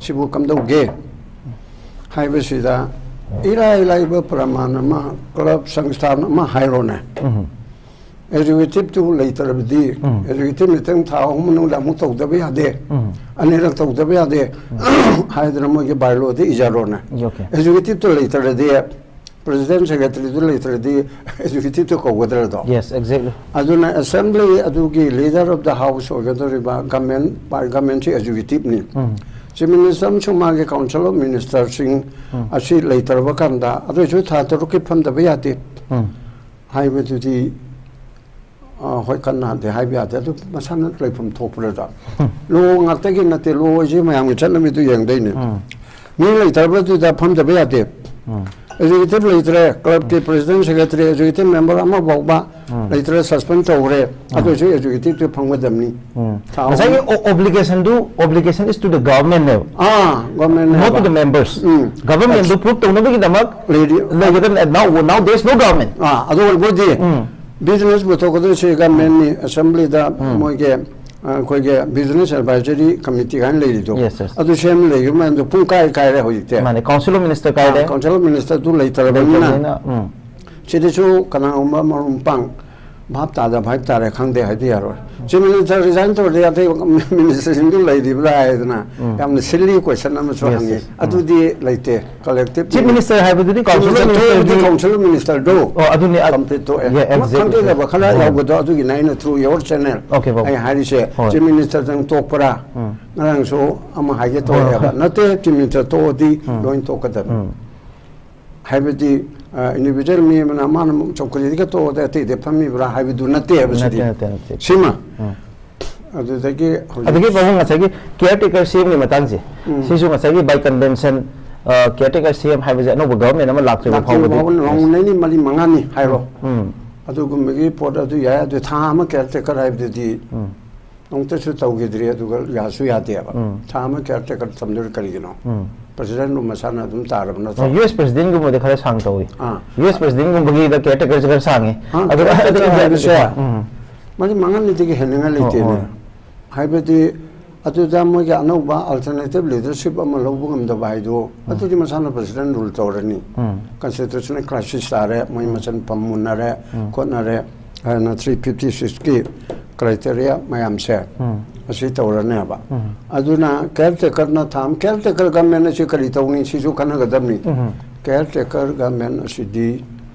ꯁꯤꯕꯨ ꯀꯝꯗꯧꯒꯦ ꯍꯥꯏꯕꯁꯤꯗ ꯏꯔꯥꯏ ꯂꯥꯏꯕ ꯄ꯭ꯔꯃꯥꯟ ꯑꯃ, ꯀ꯭ꯂꯕ ꯁꯪꯁꯊꯥꯟ ꯑꯃ ꯍꯥꯏꯔꯣꯅꯦ꯫ ꯑꯦꯛꯖꯤꯀ꯭ꯌꯨꯇꯤꯚꯇꯨ ꯂꯩꯇ꯭ꯔꯕꯗꯤ, ꯑꯦꯛꯖꯤꯀ꯭ꯌꯨꯇꯤꯚ ꯃꯤꯇꯤꯡ ꯊꯥ ꯑꯍꯨꯝ ꯃꯅꯨꯡꯗ ꯑꯃꯨꯛ ꯇꯧꯗꯕ ꯌꯥꯗꯦ, ꯑꯅꯤꯔꯛ ꯇꯧꯗꯕ ꯌꯥꯗꯦ ꯍꯥꯏꯗꯅ ꯃꯣꯏꯒꯤ ꯕꯥꯏꯂꯣꯗ ꯏꯖꯔꯣꯅꯦ꯫ Okay. ꯑꯦꯛꯖꯤꯀ꯭ꯌꯨꯇꯤꯚꯇꯨ ꯂꯩꯇ꯭ꯔꯗꯤ, ꯄ꯭ꯔꯁꯤꯗꯦꯟ ꯁꯦꯀ꯭ꯔꯦꯇꯔꯤꯗꯨ ꯂꯩꯇ꯭ꯔꯗꯤ ꯑꯦꯛꯖꯤꯀ꯭ꯌꯨꯇꯤꯚꯇꯨ ꯀꯧꯒꯗ꯭ꯔꯗꯣ? Yes, exactly. ꯑꯗꯨꯅ ꯑꯦꯁꯦꯝꯕ꯭ꯂꯤ ꯑꯗꯨꯒꯤ leader of the house ꯑꯣꯏꯒꯗꯧꯔꯤꯕ ꯒꯃꯦꯟ, ꯒꯃꯦꯟꯁꯤ ꯑꯦꯛꯖꯤꯀ꯭ꯌꯨꯇꯤꯚꯅꯤ꯫ ꯆꯤꯐ ꯃꯤꯅꯤꯁꯇꯔ ꯑꯃꯁꯨꯡ ꯃꯥꯒꯤ ꯀꯥꯎꯟꯁꯤꯜ ꯑꯣꯐ ꯃꯤꯅꯤꯁꯇꯔꯁꯤꯡ ꯑꯁꯤ ꯂꯩꯇ꯭ꯔꯕ ꯀꯥꯟꯗ, ꯑꯗꯨ ꯑꯣꯏꯁꯨ ꯊꯥ ꯇꯔꯨꯛꯀꯤ ꯐꯝꯗꯕ ꯌꯥꯗꯦ ꯍꯥꯏꯕꯗꯨꯗꯤ, ꯑ, ꯍꯣꯏ, ꯀꯟꯅꯗꯤ ꯍꯥꯏꯕ ꯌꯥꯗꯦ꯫ ꯑꯗꯨ ꯃꯁꯥꯅ ꯂꯩꯐꯝ ꯊꯣꯛꯄ꯭ꯔꯗ? ꯂꯣ ꯉꯥꯛꯇꯒꯤ ꯅꯠꯇꯦ, ꯂꯣ ꯍꯥꯏꯁꯦ ꯃꯌꯥꯝꯒꯤ ꯆꯠꯅꯕꯤꯗꯨ ꯌꯦꯡꯗꯣꯏꯅꯦ꯫ ꯃꯤ ꯂꯩꯇ꯭ꯔꯕꯗꯨꯗ ꯐꯝꯗꯕ ꯌꯥꯗꯦ꯫ ꯑꯦꯛꯖꯤꯀ꯭ꯌꯨꯇꯤꯚ ꯂꯩꯇ꯭ꯔꯦ, ꯀ꯭ꯂꯕꯀꯤ ꯄ꯭ꯔꯁꯤꯗꯦꯟ, ꯁꯦꯀ꯭ꯔꯦꯇꯔꯤ, ꯑꯦꯛꯖꯤꯀ꯭ꯌꯨꯇꯤꯚ ꯃꯦꯝꯕꯔ ꯑꯃ ꯐꯥꯎꯕ ꯂꯩꯇ꯭ꯔꯦ, ꯁꯁꯄꯦꯟ ꯇꯧꯈ꯭ꯔꯦ꯫ ꯑꯗꯨ ꯑꯣꯏꯁꯨ ꯑꯦꯛꯖꯤꯀ꯭ꯌꯨꯇꯤꯚꯇꯨ ꯐꯝꯒꯗꯕꯅꯤ꯫ ꯊꯥ ꯑꯍꯨꯝ꯫ ꯉꯁꯥꯏꯒꯤ obligation do, obligation is to the government ꯅꯦꯕ, ah, government not to the members. Government ꯗꯨ prove ꯇꯧꯅꯕꯒꯤꯗꯃꯛ ꯂꯩꯔꯤ꯫ ꯂꯩꯒꯗꯕꯅꯦ꯫ Now, now there is no government. ꯑꯥ, ꯑꯗꯨ ꯑꯣꯏꯔꯕꯨꯗꯤ ꯕꯤꯖꯤꯅꯦꯁ ꯄꯨꯊꯣꯛꯀꯗꯣꯏꯁꯦ ꯒꯃꯦꯟꯅꯤ꯫ ꯑꯦꯁꯦꯝꯕ꯭ꯂꯤꯗ ꯃꯣꯏꯒꯤ ꯑꯩꯈꯣꯏꯒꯤ ꯕꯤꯖꯤꯅꯦꯁ ꯑꯦꯗꯚꯥꯏꯖꯔꯤ ꯀꯃꯤꯇꯤ ꯀꯥꯏꯅ ꯂꯩꯔꯤꯗꯣ, Yes, yes. ꯑꯗꯨ ꯁꯦꯝ ꯂꯩꯈꯤꯕ ꯃꯌꯥꯝꯗꯣ ꯄꯨꯡ ꯀꯥꯏ ꯀꯥꯏꯔꯦ ꯍꯧꯖꯤꯛꯇꯤ꯫ ꯃꯥꯅꯦ, ꯀꯥꯎꯟꯁꯤꯜ ꯑꯣꯐ ꯃꯤꯅꯤꯁꯇꯔ ꯀꯥꯏꯔꯦ꯫ ꯀꯥꯎꯟꯁꯤꯜ ꯑꯣꯐ ꯃꯤꯅꯤꯁꯇꯔꯗꯨ ꯂꯩꯇ꯭ꯔꯕꯅꯤꯅ ꯂꯩꯇ꯭ꯔꯕꯅꯤꯅ, ꯎꯝ꯫ ꯁꯤꯗꯁꯨ ꯀꯅꯥꯒꯨꯝꯕ ꯃꯔꯨꯞ ꯃꯄꯥꯡ ꯚꯥꯞ ꯇꯥꯗꯕ ꯍꯥꯏꯕ ꯇꯥꯔꯦ, ꯈꯪꯗꯦ ꯍꯥꯏꯗꯤ ꯌꯥꯔꯣꯏ꯫ ꯆꯤꯐ ꯃꯤꯅꯤꯁꯇꯔ ꯔꯤꯖꯥꯏꯟ ꯇꯧꯔꯗꯤ ꯑꯇꯩ ꯃꯤꯅꯤꯁꯇꯔꯁꯤꯡꯗꯨ ꯂꯩꯔꯤꯕ꯭ꯔꯥ ꯍꯥꯏꯗꯅ ꯎꯝ꯫ ꯌꯥꯝꯅ ꯁꯤꯜꯂꯤ ꯀꯣꯏꯁꯟ ꯑꯃꯁꯨ Yes, ꯍꯪꯉꯤ꯫ yes. ꯎꯝ꯫ ꯑꯗꯨꯗꯤ ꯂꯩꯇꯦ꯫ ꯀꯂꯦꯛꯇꯤꯚ ꯆꯤꯐ ꯃꯤꯅꯤꯁꯇꯔ ꯍꯥꯏꯕꯗꯨꯗꯤ ꯀꯥꯎꯟꯁꯤꯜ ꯑꯣꯐ ꯃꯤꯅꯤꯁꯇꯔꯗꯤ ꯀꯥꯎꯟꯁꯤꯜ ꯑꯣꯐ ꯃꯤꯅꯤꯁꯇꯔꯗꯨ ꯑꯣ, ꯑꯗꯨꯅꯤ, ꯑ, ꯀꯝꯄ꯭ꯂꯤꯠ ꯇꯣꯛꯑꯦ꯫ Yeah, exactly. ꯈꯪꯗꯦꯗꯕ ꯈꯔ ꯎꯝ꯫ ꯌꯥꯎꯕꯗꯣ ꯑꯗꯨꯒꯤꯅꯦ ꯑꯩꯅ through your channel Okay, ꯕꯥꯕꯨ꯫ ꯑꯩ ꯍꯥꯏꯔꯤꯁꯦ꯫ ꯍꯣꯏ꯫ ꯆꯤꯐ ꯃꯤꯅꯤꯁꯇꯔꯗꯪ ꯇꯣꯛꯄ꯭ꯔꯥ? ꯎꯝ꯫ ꯉꯔꯥꯡꯁꯨ ꯑꯃ ꯍꯥꯏꯒꯦ ꯍꯣꯏ, ꯇꯧꯔꯛꯑꯦꯕ꯫ ꯍꯣꯏ꯫ ꯅꯠꯇꯦ, ꯆꯤꯐ ꯃꯤꯅꯤꯁꯇꯔ ꯇꯣꯛꯑꯗꯤ ꯎꯝ꯫ ꯂꯣꯏ ꯇꯣꯛꯀꯗꯕꯅꯤ꯫ ꯎꯝ꯫ ꯍꯥꯏꯕꯗꯤ, individual ꯃꯤ ꯑꯃꯅ ꯃꯥꯅ ꯆꯧꯀ꯭ꯔꯤꯗꯒꯤ ꯇꯣꯛꯑꯗꯤ ꯑꯇꯩꯗ ꯐꯝꯃꯤꯕ꯭ꯔꯥ ꯍꯥꯏꯕꯗꯨ ꯅꯠꯇꯦꯕ ꯁꯤꯗꯤ꯫ ꯅꯠꯇꯦ, ꯅꯠꯇꯦ, ꯅꯠꯇꯦ꯫ ꯁꯤꯃ꯫ ꯎꯝ꯫ ꯑꯗꯨꯗꯒꯤ ꯍꯧꯖꯤꯛ ꯑꯗꯒꯤ ꯄꯥꯕꯨꯡ ꯉꯁꯥꯏꯒꯤ ꯀꯤꯌꯔ ꯇꯦꯀꯔ ꯁꯤ ꯑꯦꯝꯒꯤ ꯃꯇꯥꯡꯁꯦ, ꯎꯝ꯫ ꯁꯤꯁꯨ ꯉꯁꯥꯏꯒꯤ by convention, ꯀꯤꯌꯔ ꯇꯦꯀꯔ ꯁꯤ ꯑꯦꯝ ꯍꯥꯏꯕꯁꯦ ꯑꯅꯧꯕ ꯒꯚꯔꯟꯃꯦꯟ ꯑꯃ ꯂꯥꯛꯇ꯭ꯔꯤꯕ ꯂꯥꯛꯇ꯭ꯔꯤꯕ ꯐꯥꯎꯕꯗꯤ꯫ ꯐꯥꯎꯕ ꯅꯣꯡ ꯅꯤꯅꯤ ꯃꯔꯤ ꯃꯉꯥꯅꯤ ꯍꯥꯏꯔꯣ꯫ ꯎꯝ꯫ ꯑꯗꯨꯒꯨꯝꯕꯒꯤ ꯄꯣꯠ ꯑꯗꯨ ꯌꯥꯏ꯫ ꯑꯗꯨ ꯊꯥ ꯑꯃ ꯀꯤꯌꯔ ꯇꯦꯀꯔ ꯍꯥꯏꯕꯗꯨꯗꯤ ꯎꯝ꯫ ꯅꯣꯡꯇꯁꯨ ꯇꯧꯈꯤꯗ꯭ꯔꯤ, ꯑꯗꯨꯒ ꯌꯥꯁꯨ ꯌꯥꯗꯦꯕ꯫ ꯎꯝ꯫ ꯊꯥ ꯑꯃ ꯀꯤꯌꯔ ꯇꯦꯀꯔ ꯊꯝꯗꯣꯏꯔ ꯀꯔꯤꯒꯤꯅꯣ? ꯎꯝ꯫ ꯄ꯭ꯔꯁꯤꯗꯦꯟ ꯔꯨꯝ ꯃꯁꯥꯅ ꯑꯗꯨꯝ ꯇꯥꯔꯕ ꯅꯠꯇ꯭ꯔꯣ? ꯌꯨ ꯑꯦꯁ ꯄ꯭ꯔꯁꯤꯗꯦꯟꯒꯨꯝꯕꯗꯤ ꯈꯔ ꯁꯥꯡ ꯇꯧꯏ꯫ ꯑꯥ꯫ ꯌꯨ ꯑꯦꯁ ꯄ꯭ꯔꯁꯤꯗꯦꯟꯒꯨꯝꯕꯒꯤꯗ ꯀꯤꯌꯔ ꯇꯦꯀꯔꯁꯦ ꯈꯔ ꯁꯥꯡꯉꯤ꯫ ꯑꯥ, ꯑꯗꯨꯒ ꯀꯤꯌꯔ ꯇꯦꯀꯔ ꯑꯗꯨꯒꯤ ꯍꯥꯏꯕꯁꯦ ꯎꯝ꯫ ꯃꯗꯤ ꯃꯉꯥꯅꯤꯗꯒꯤ ꯍꯦꯟꯅꯉꯥꯏ ꯍꯣꯏ, ꯂꯩꯇꯦꯅꯦ꯫ ꯍꯣꯏ꯫ ꯍꯥꯏꯕꯗꯤ ꯑꯗꯨꯗ ꯃꯣꯏꯒꯤ ꯑꯅꯧꯕ alternative leadership ꯑꯃ ꯂꯧꯕ ꯉꯝꯗꯕ ꯍꯥꯏꯗꯣ, ꯑꯗꯨꯗꯤ ꯃꯁꯥꯅ ꯄ꯭ꯔꯁꯤꯗꯦꯟ ꯔꯨꯜ ꯇꯧꯔꯅꯤ꯫ ꯎꯝ꯫ Constitutional crisis ꯇꯥꯔꯦ, ꯃꯣꯏ ꯃꯆꯤꯟ ꯄꯝꯃꯨꯅꯔꯦ, ꯎꯝ꯫ ꯈꯣꯠꯅꯔꯦ ꯍꯥꯏꯅ three fifty six ꯀꯤ criteria ꯃꯌꯥꯝꯁꯦ ꯎꯝ꯫ ꯑꯁꯤ ꯇꯧꯔꯅꯦꯕ꯫ ꯎꯝ꯫ ꯑꯗꯨꯅ ꯀꯤꯌꯔ ꯇꯦꯀꯔꯅ ꯊꯥ ꯑꯃ, ꯀꯤꯌꯔ ꯇꯦꯀꯔ ꯒꯚꯔꯟꯃꯦꯟ ꯑꯁꯤ ꯀꯔꯤ ꯇꯧꯅꯤ ꯁꯤꯁꯨ ꯈꯟꯅꯒꯗꯕꯅꯤ꯫ ꯎꯝ꯫ ꯀꯤꯌꯔ ꯇꯦꯀꯔ ꯒꯚꯔꯟꯃꯦꯟ ꯑꯁꯤꯗꯤ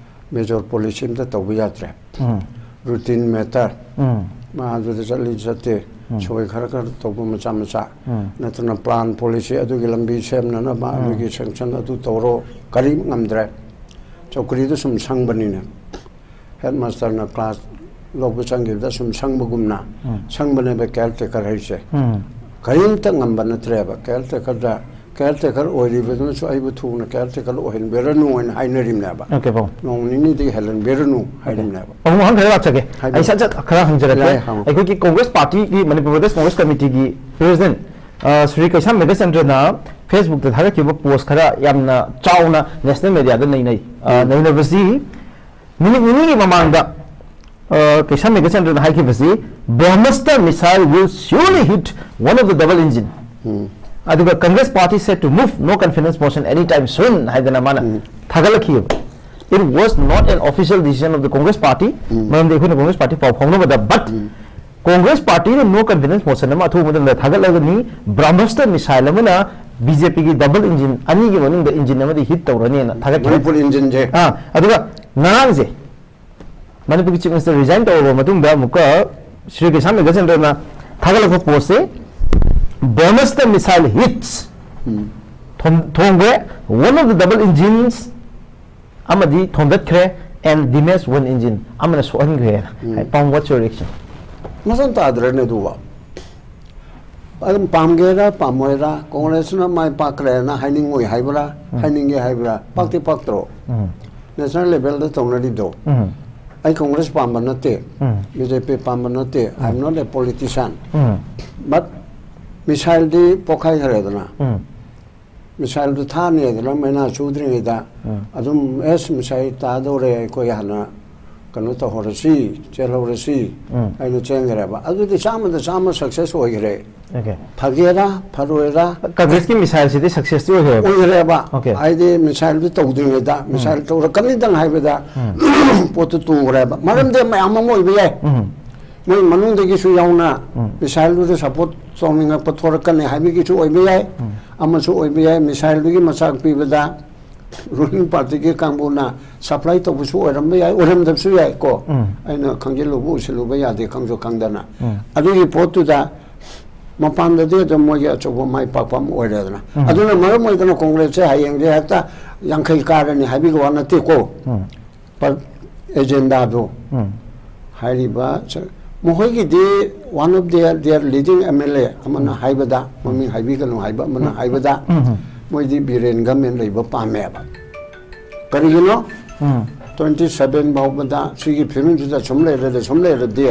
ꯃꯦꯖꯣꯔ ꯄꯣꯂꯤꯁꯤ ꯑꯝꯇ ꯇꯧꯕ ꯌꯥꯗ꯭ꯔꯦ꯫ ꯎꯝ꯫ Routine matter꯫ ꯎꯝ꯫ ꯃꯥ ꯑꯗꯨꯗ ꯆꯠꯂꯤ ꯆꯠꯇꯦ, ꯎꯝ꯫ ꯁꯣꯏ ꯈꯔ ꯈꯔ ꯇꯧꯕ ꯃꯆꯥ ꯃꯆꯥ꯫ ꯎꯝ꯫ ꯅꯠꯇꯅ plan policy ꯑꯗꯨꯒꯤ ꯂꯝꯕꯤ ꯁꯦꯝꯅꯅꯕ, ꯎꯝ꯫ ꯑꯗꯨꯒꯤ sanction ꯑꯗꯨ ꯇꯧꯔꯣ, ꯀꯔꯤ ꯉꯝꯗ꯭ꯔꯦ꯫ ꯆꯧꯀ꯭ꯔꯤꯗꯨ ꯁꯨꯝ ꯁꯪꯕꯅꯤꯅꯦ꯫ Headmaster ꯅ class ꯂꯧꯕ ꯆꯪꯈꯤꯕꯗ ꯁꯨꯝ ꯁꯪꯕꯒꯨꯝꯅ ꯎꯝ꯫ ꯁꯪꯕꯅꯦꯕ ꯀꯤꯌꯔ ꯇꯦꯀꯔ ꯍꯥꯏꯁꯦ꯫ ꯎꯝ꯫ ꯀꯔꯤꯝꯇ ꯉꯝꯕ ꯅꯠꯇ꯭ꯔꯦꯕ꯫ ꯀꯤꯌꯔ ꯇꯦꯀꯔꯗ, ꯀꯤꯌꯔ ꯇꯦꯀꯔ ꯑꯣꯏꯔꯤꯕꯗꯨꯅꯁꯨ ꯑꯩꯕꯨ ꯊꯨꯅ ꯀꯤꯌꯔ ꯇꯦꯀꯔ ꯑꯣꯏꯍꯟꯕꯤꯔꯅꯨ ꯍꯥꯏꯅ ꯍꯥꯏꯅꯔꯤꯕꯅꯦꯕ꯫ Okay, ꯄꯥꯕꯨꯡ꯫ ꯅꯣꯡ ꯅꯤꯅꯤꯗꯒꯤ ꯍꯦꯜꯍꯟꯕꯤꯔꯅꯨ ꯍꯥꯏꯔꯤꯕꯅꯦꯕ꯫ ꯄꯥꯕꯨꯡ, ꯋꯥꯍꯪ ꯈꯔ ꯂꯥꯛꯆꯒꯦ꯫ ꯍꯥꯏꯕꯤꯌꯨ꯫ ꯑꯩ ꯁꯠ ꯁꯠ ꯈꯔ ꯍꯪꯖꯔꯛꯀꯦ꯫ ꯌꯥꯏ, ꯍꯪꯉꯨ꯫ ꯑꯩꯈꯣꯏꯒꯤ ꯀꯣꯡꯒ꯭ꯔꯦꯁ ꯄꯥꯔꯇꯤꯒꯤ, ꯃꯅꯤꯄꯨꯔ ꯄ꯭ꯔꯗꯦꯁ ꯀꯣꯡꯒ꯭ꯔꯦꯁ ꯀꯃꯤꯇꯤꯒꯤ ꯄ꯭ꯔꯦꯁꯤꯗꯦꯟ, ꯑ, ꯁ꯭ꯔꯤ ꯀꯩꯁꯥꯝ ꯃꯦꯘꯆꯟꯗ꯭ꯔꯅ ꯐꯦꯁꯕꯨꯛꯇ ꯊꯥꯒꯠꯈꯤꯕ ꯄꯣꯁ ꯈꯔ ꯌꯥꯝꯅ ꯆꯥꯎꯅ ꯅꯦꯁꯅꯦꯜ ꯃꯦꯗꯤꯌꯥꯗ ꯅꯩꯅꯩ꯫ ꯑ, ꯎꯝ꯫ ꯅꯩꯅꯕꯁꯤ ꯅꯨꯃꯤꯠ ꯅꯤꯅꯤꯒꯤ ꯃꯃꯥꯡꯗ ꯀꯩꯁꯥꯝ ꯃꯦꯘꯆꯟꯗ꯭ꯔꯅ ꯍꯥꯏꯈꯤꯕꯁꯤ, "Brahmastra missile will surely hit one of the double engine." ꯑꯗꯨꯒ Congress party set to move no confidence motion anytime soon ꯍꯥꯏꯗꯅ ꯃꯥꯅ ꯊꯥꯒꯠꯂꯛꯈꯤꯕ꯫ It was not an official decision of the Congress party. ꯃꯔꯝꯗꯤ ꯑꯩꯈꯣꯏꯅ Congress party ꯄꯥꯎ ꯐꯥꯎꯅꯕꯗ, but Congress partyꯅ no confidence motion ꯑꯃ ꯑꯊꯨꯕ ꯃꯇꯝꯗ ꯊꯥꯒꯠꯂꯒꯅꯤ꯫ Brahmastra missile ꯑꯃꯅ BJPꯒꯤ double engine ꯑꯅꯤꯒꯤ ꯃꯅꯨꯡꯗ engine ꯑꯃꯗꯤ hit ꯇꯧꯔꯅꯤꯅ ꯊꯥꯒꯠꯈꯤ꯫ ꯃꯅꯤꯄꯨꯔ engineꯁꯦ꯫ ꯑꯥ, ꯑꯗꯨꯒ ꯉꯔꯥꯡꯁꯦ ꯃꯅꯤꯄꯨꯔꯒꯤ Chief Minister resign ꯇꯧꯔꯕ ꯃꯇꯨꯡꯗ ꯑꯃꯨꯛꯀ ꯁ꯭ꯔꯤ ꯀꯩꯁꯥꯝ ꯃꯦꯘꯆꯟꯗ꯭ꯔꯅ ꯊꯥꯒꯠꯂꯛꯄ postꯁꯦ, "Brahmastra missile hits." ꯊꯣꯝ-, ꯊꯣꯝꯈ꯭ꯔꯦ, "One of the double engines ꯑꯃꯗꯤ ꯊꯣꯝꯗꯠꯈ꯭ꯔꯦ, and damage one engine, ꯑꯃꯅ ꯁꯣꯛꯍꯟꯈ꯭ꯔꯦ"꯫ ꯄꯥꯎ, what's your reaction? ꯃꯁꯝ ꯇꯥꯗ꯭ꯔꯅꯦ ꯑꯗꯨꯒ꯫ ꯑꯗꯨꯝ ꯄꯥꯝꯒꯦꯔꯥ ꯄꯥꯝꯃꯣꯏꯔꯥ, ꯀꯣꯡꯒ꯭ꯔꯦꯁꯅ ꯃꯥꯏ ꯄꯥꯛꯈ꯭ꯔꯦꯅ ꯍꯥꯏꯅꯤꯡꯉꯣꯏ ꯍꯥꯏꯕ꯭ꯔꯥ, ꯍꯥꯏꯅꯤꯡꯉꯦ ꯍꯥꯏꯕ꯭ꯔꯥ? ꯄꯥꯛꯇꯤ ꯄꯥꯛꯇ꯭ꯔꯣ? National levelꯗ ꯇꯧꯅꯔꯤꯗꯣ꯫ ꯑꯩ ꯀꯣꯡꯒ꯭ꯔꯦꯁ ꯄꯥꯝꯕ ꯅꯠꯇꯦ, BJP ꯄꯥꯝꯕ ꯅꯠꯇꯦ, I am not a politician. But missileꯗꯤ ꯄꯣꯛꯈꯥꯏꯈ꯭ꯔꯦꯗꯅ꯫ Missileꯗꯨ ꯊꯥꯅꯦꯗꯅ ꯃꯩꯅꯥ ꯆꯨꯗ꯭ꯔꯤꯉꯩꯗ ꯑꯗꯨꯝ, "ꯑꯦꯁ, missile ꯇꯥꯗꯧꯔꯦ, ꯑꯩꯈꯣꯏ ꯍꯥꯟꯅ ꯀꯩꯅꯣ ꯇꯧꯍꯧꯔꯁꯤ, ꯆꯦꯜꯍꯧꯔꯁꯤ" ꯍꯥꯏꯅ ꯆꯦꯟꯈ꯭ꯔꯦꯕ꯫ ꯑꯗꯨꯗꯤ ꯆꯥꯝꯃꯗ ꯆꯥꯝꯃ success ꯑꯣꯏꯈ꯭ꯔꯦ꯫ Okay. ꯐꯒꯦꯔꯥ ꯐꯔꯣꯏꯔꯥ Congressꯀꯤ missileꯁꯤꯗꯤ successꯇꯤ ꯑꯣꯏꯈ꯭ꯔꯦꯕ꯫ ꯑꯣꯏꯈ꯭ꯔꯦꯕ꯫ Okay. ꯍꯥꯏꯗꯤ missileꯗꯨ ꯇꯧꯗ꯭ꯔꯤꯉꯩꯗ, missile ꯇꯧꯔꯛꯀꯅꯤꯗꯪ ꯍꯥꯏꯕꯗ ꯄꯣꯠꯇꯨ ꯇꯨꯈ꯭ꯔꯦꯕ꯫ ꯃꯔꯝꯗꯤ ꯃꯌꯥꯝ ꯑꯃ ꯑꯣꯏꯕ ꯌꯥꯏ꯫ ꯃꯣꯏ ꯃꯅꯨꯡꯗꯒꯤꯁꯨ ꯌꯥꯎꯅ missileꯗꯨꯗ support ꯇꯧꯅꯤꯡꯉꯛꯄ ꯊꯣꯔꯛꯀꯅꯤ ꯍꯥꯏꯕꯒꯤꯁꯨ ꯑꯣꯏꯕ ꯌꯥꯏ꯫ ꯑꯃꯁꯨ ꯑꯣꯏꯕ ꯌꯥꯏ, missileꯗꯨꯒꯤ ꯃꯆꯥꯛ ꯄꯤꯕꯗ ruling partyꯒꯤ ꯀꯥꯡꯕꯨꯅ supply ꯇꯧꯕꯁꯨ ꯑꯣꯏꯔꯝꯕ ꯌꯥꯏ, ꯑꯣꯏꯔꯝꯗꯕꯁꯨ ꯌꯥꯏ ꯀꯣ꯫ ꯑꯩꯅ ꯈꯪꯖꯤꯜꯂꯨꯕ ꯎꯁꯤꯜꯂꯨꯕ ꯌꯥꯗꯦ, ꯈꯪꯁꯨ ꯈꯪꯗꯅ꯫ ꯑꯗꯨꯒꯤ ꯄꯣꯠꯇꯨꯗ ꯃꯄꯥꯟꯗꯗꯤ ꯑꯗꯨꯝ ꯃꯣꯏꯒꯤ ꯑꯆꯧꯕ ꯃꯥꯏ ꯄꯥꯛꯄ ꯑꯃ ꯑꯣꯏꯔꯦꯗꯅ꯫ ꯑꯗꯨꯅ ꯃꯔꯝ ꯑꯣꯏꯗꯅ ꯀꯣꯡꯒ꯭ꯔꯦꯁꯁꯦ ꯍꯌꯦꯡꯁꯦ ꯍꯦꯛꯇ ꯌꯥꯡꯈꯩ ꯀꯥꯔꯅꯤ ꯍꯥꯏꯕꯒꯤ ꯋꯥ ꯅꯠꯇꯦꯀꯣ꯫ But agendaꯗꯣ ꯍꯥꯏꯔꯤꯕ ꯁ-, ꯃꯈꯣꯏꯒꯤꯗꯤ one of their, their leading MLA ꯑꯃꯅ ꯍꯥꯏꯕꯗ, ꯃꯃꯤꯡ ꯍꯥꯏꯕꯤꯒꯅꯨ ꯍꯥꯏꯕ ꯑꯃꯅ ꯍꯥꯏꯕꯗ, ꯃꯣꯏꯗꯤ ꯕꯤꯔꯦꯟ government ꯂꯩꯕ ꯄꯥꯝꯃꯦꯕ꯫ ꯀꯔꯤꯒꯤꯅꯣ? Twenty seven ꯐꯥꯎꯕꯗ ꯁꯤꯒꯤ ꯐꯤꯕꯝꯁꯤꯗ ꯁꯨꯝ ꯂꯩꯔꯗꯤ, ꯁꯨꯝ ꯂꯩꯔꯗꯤ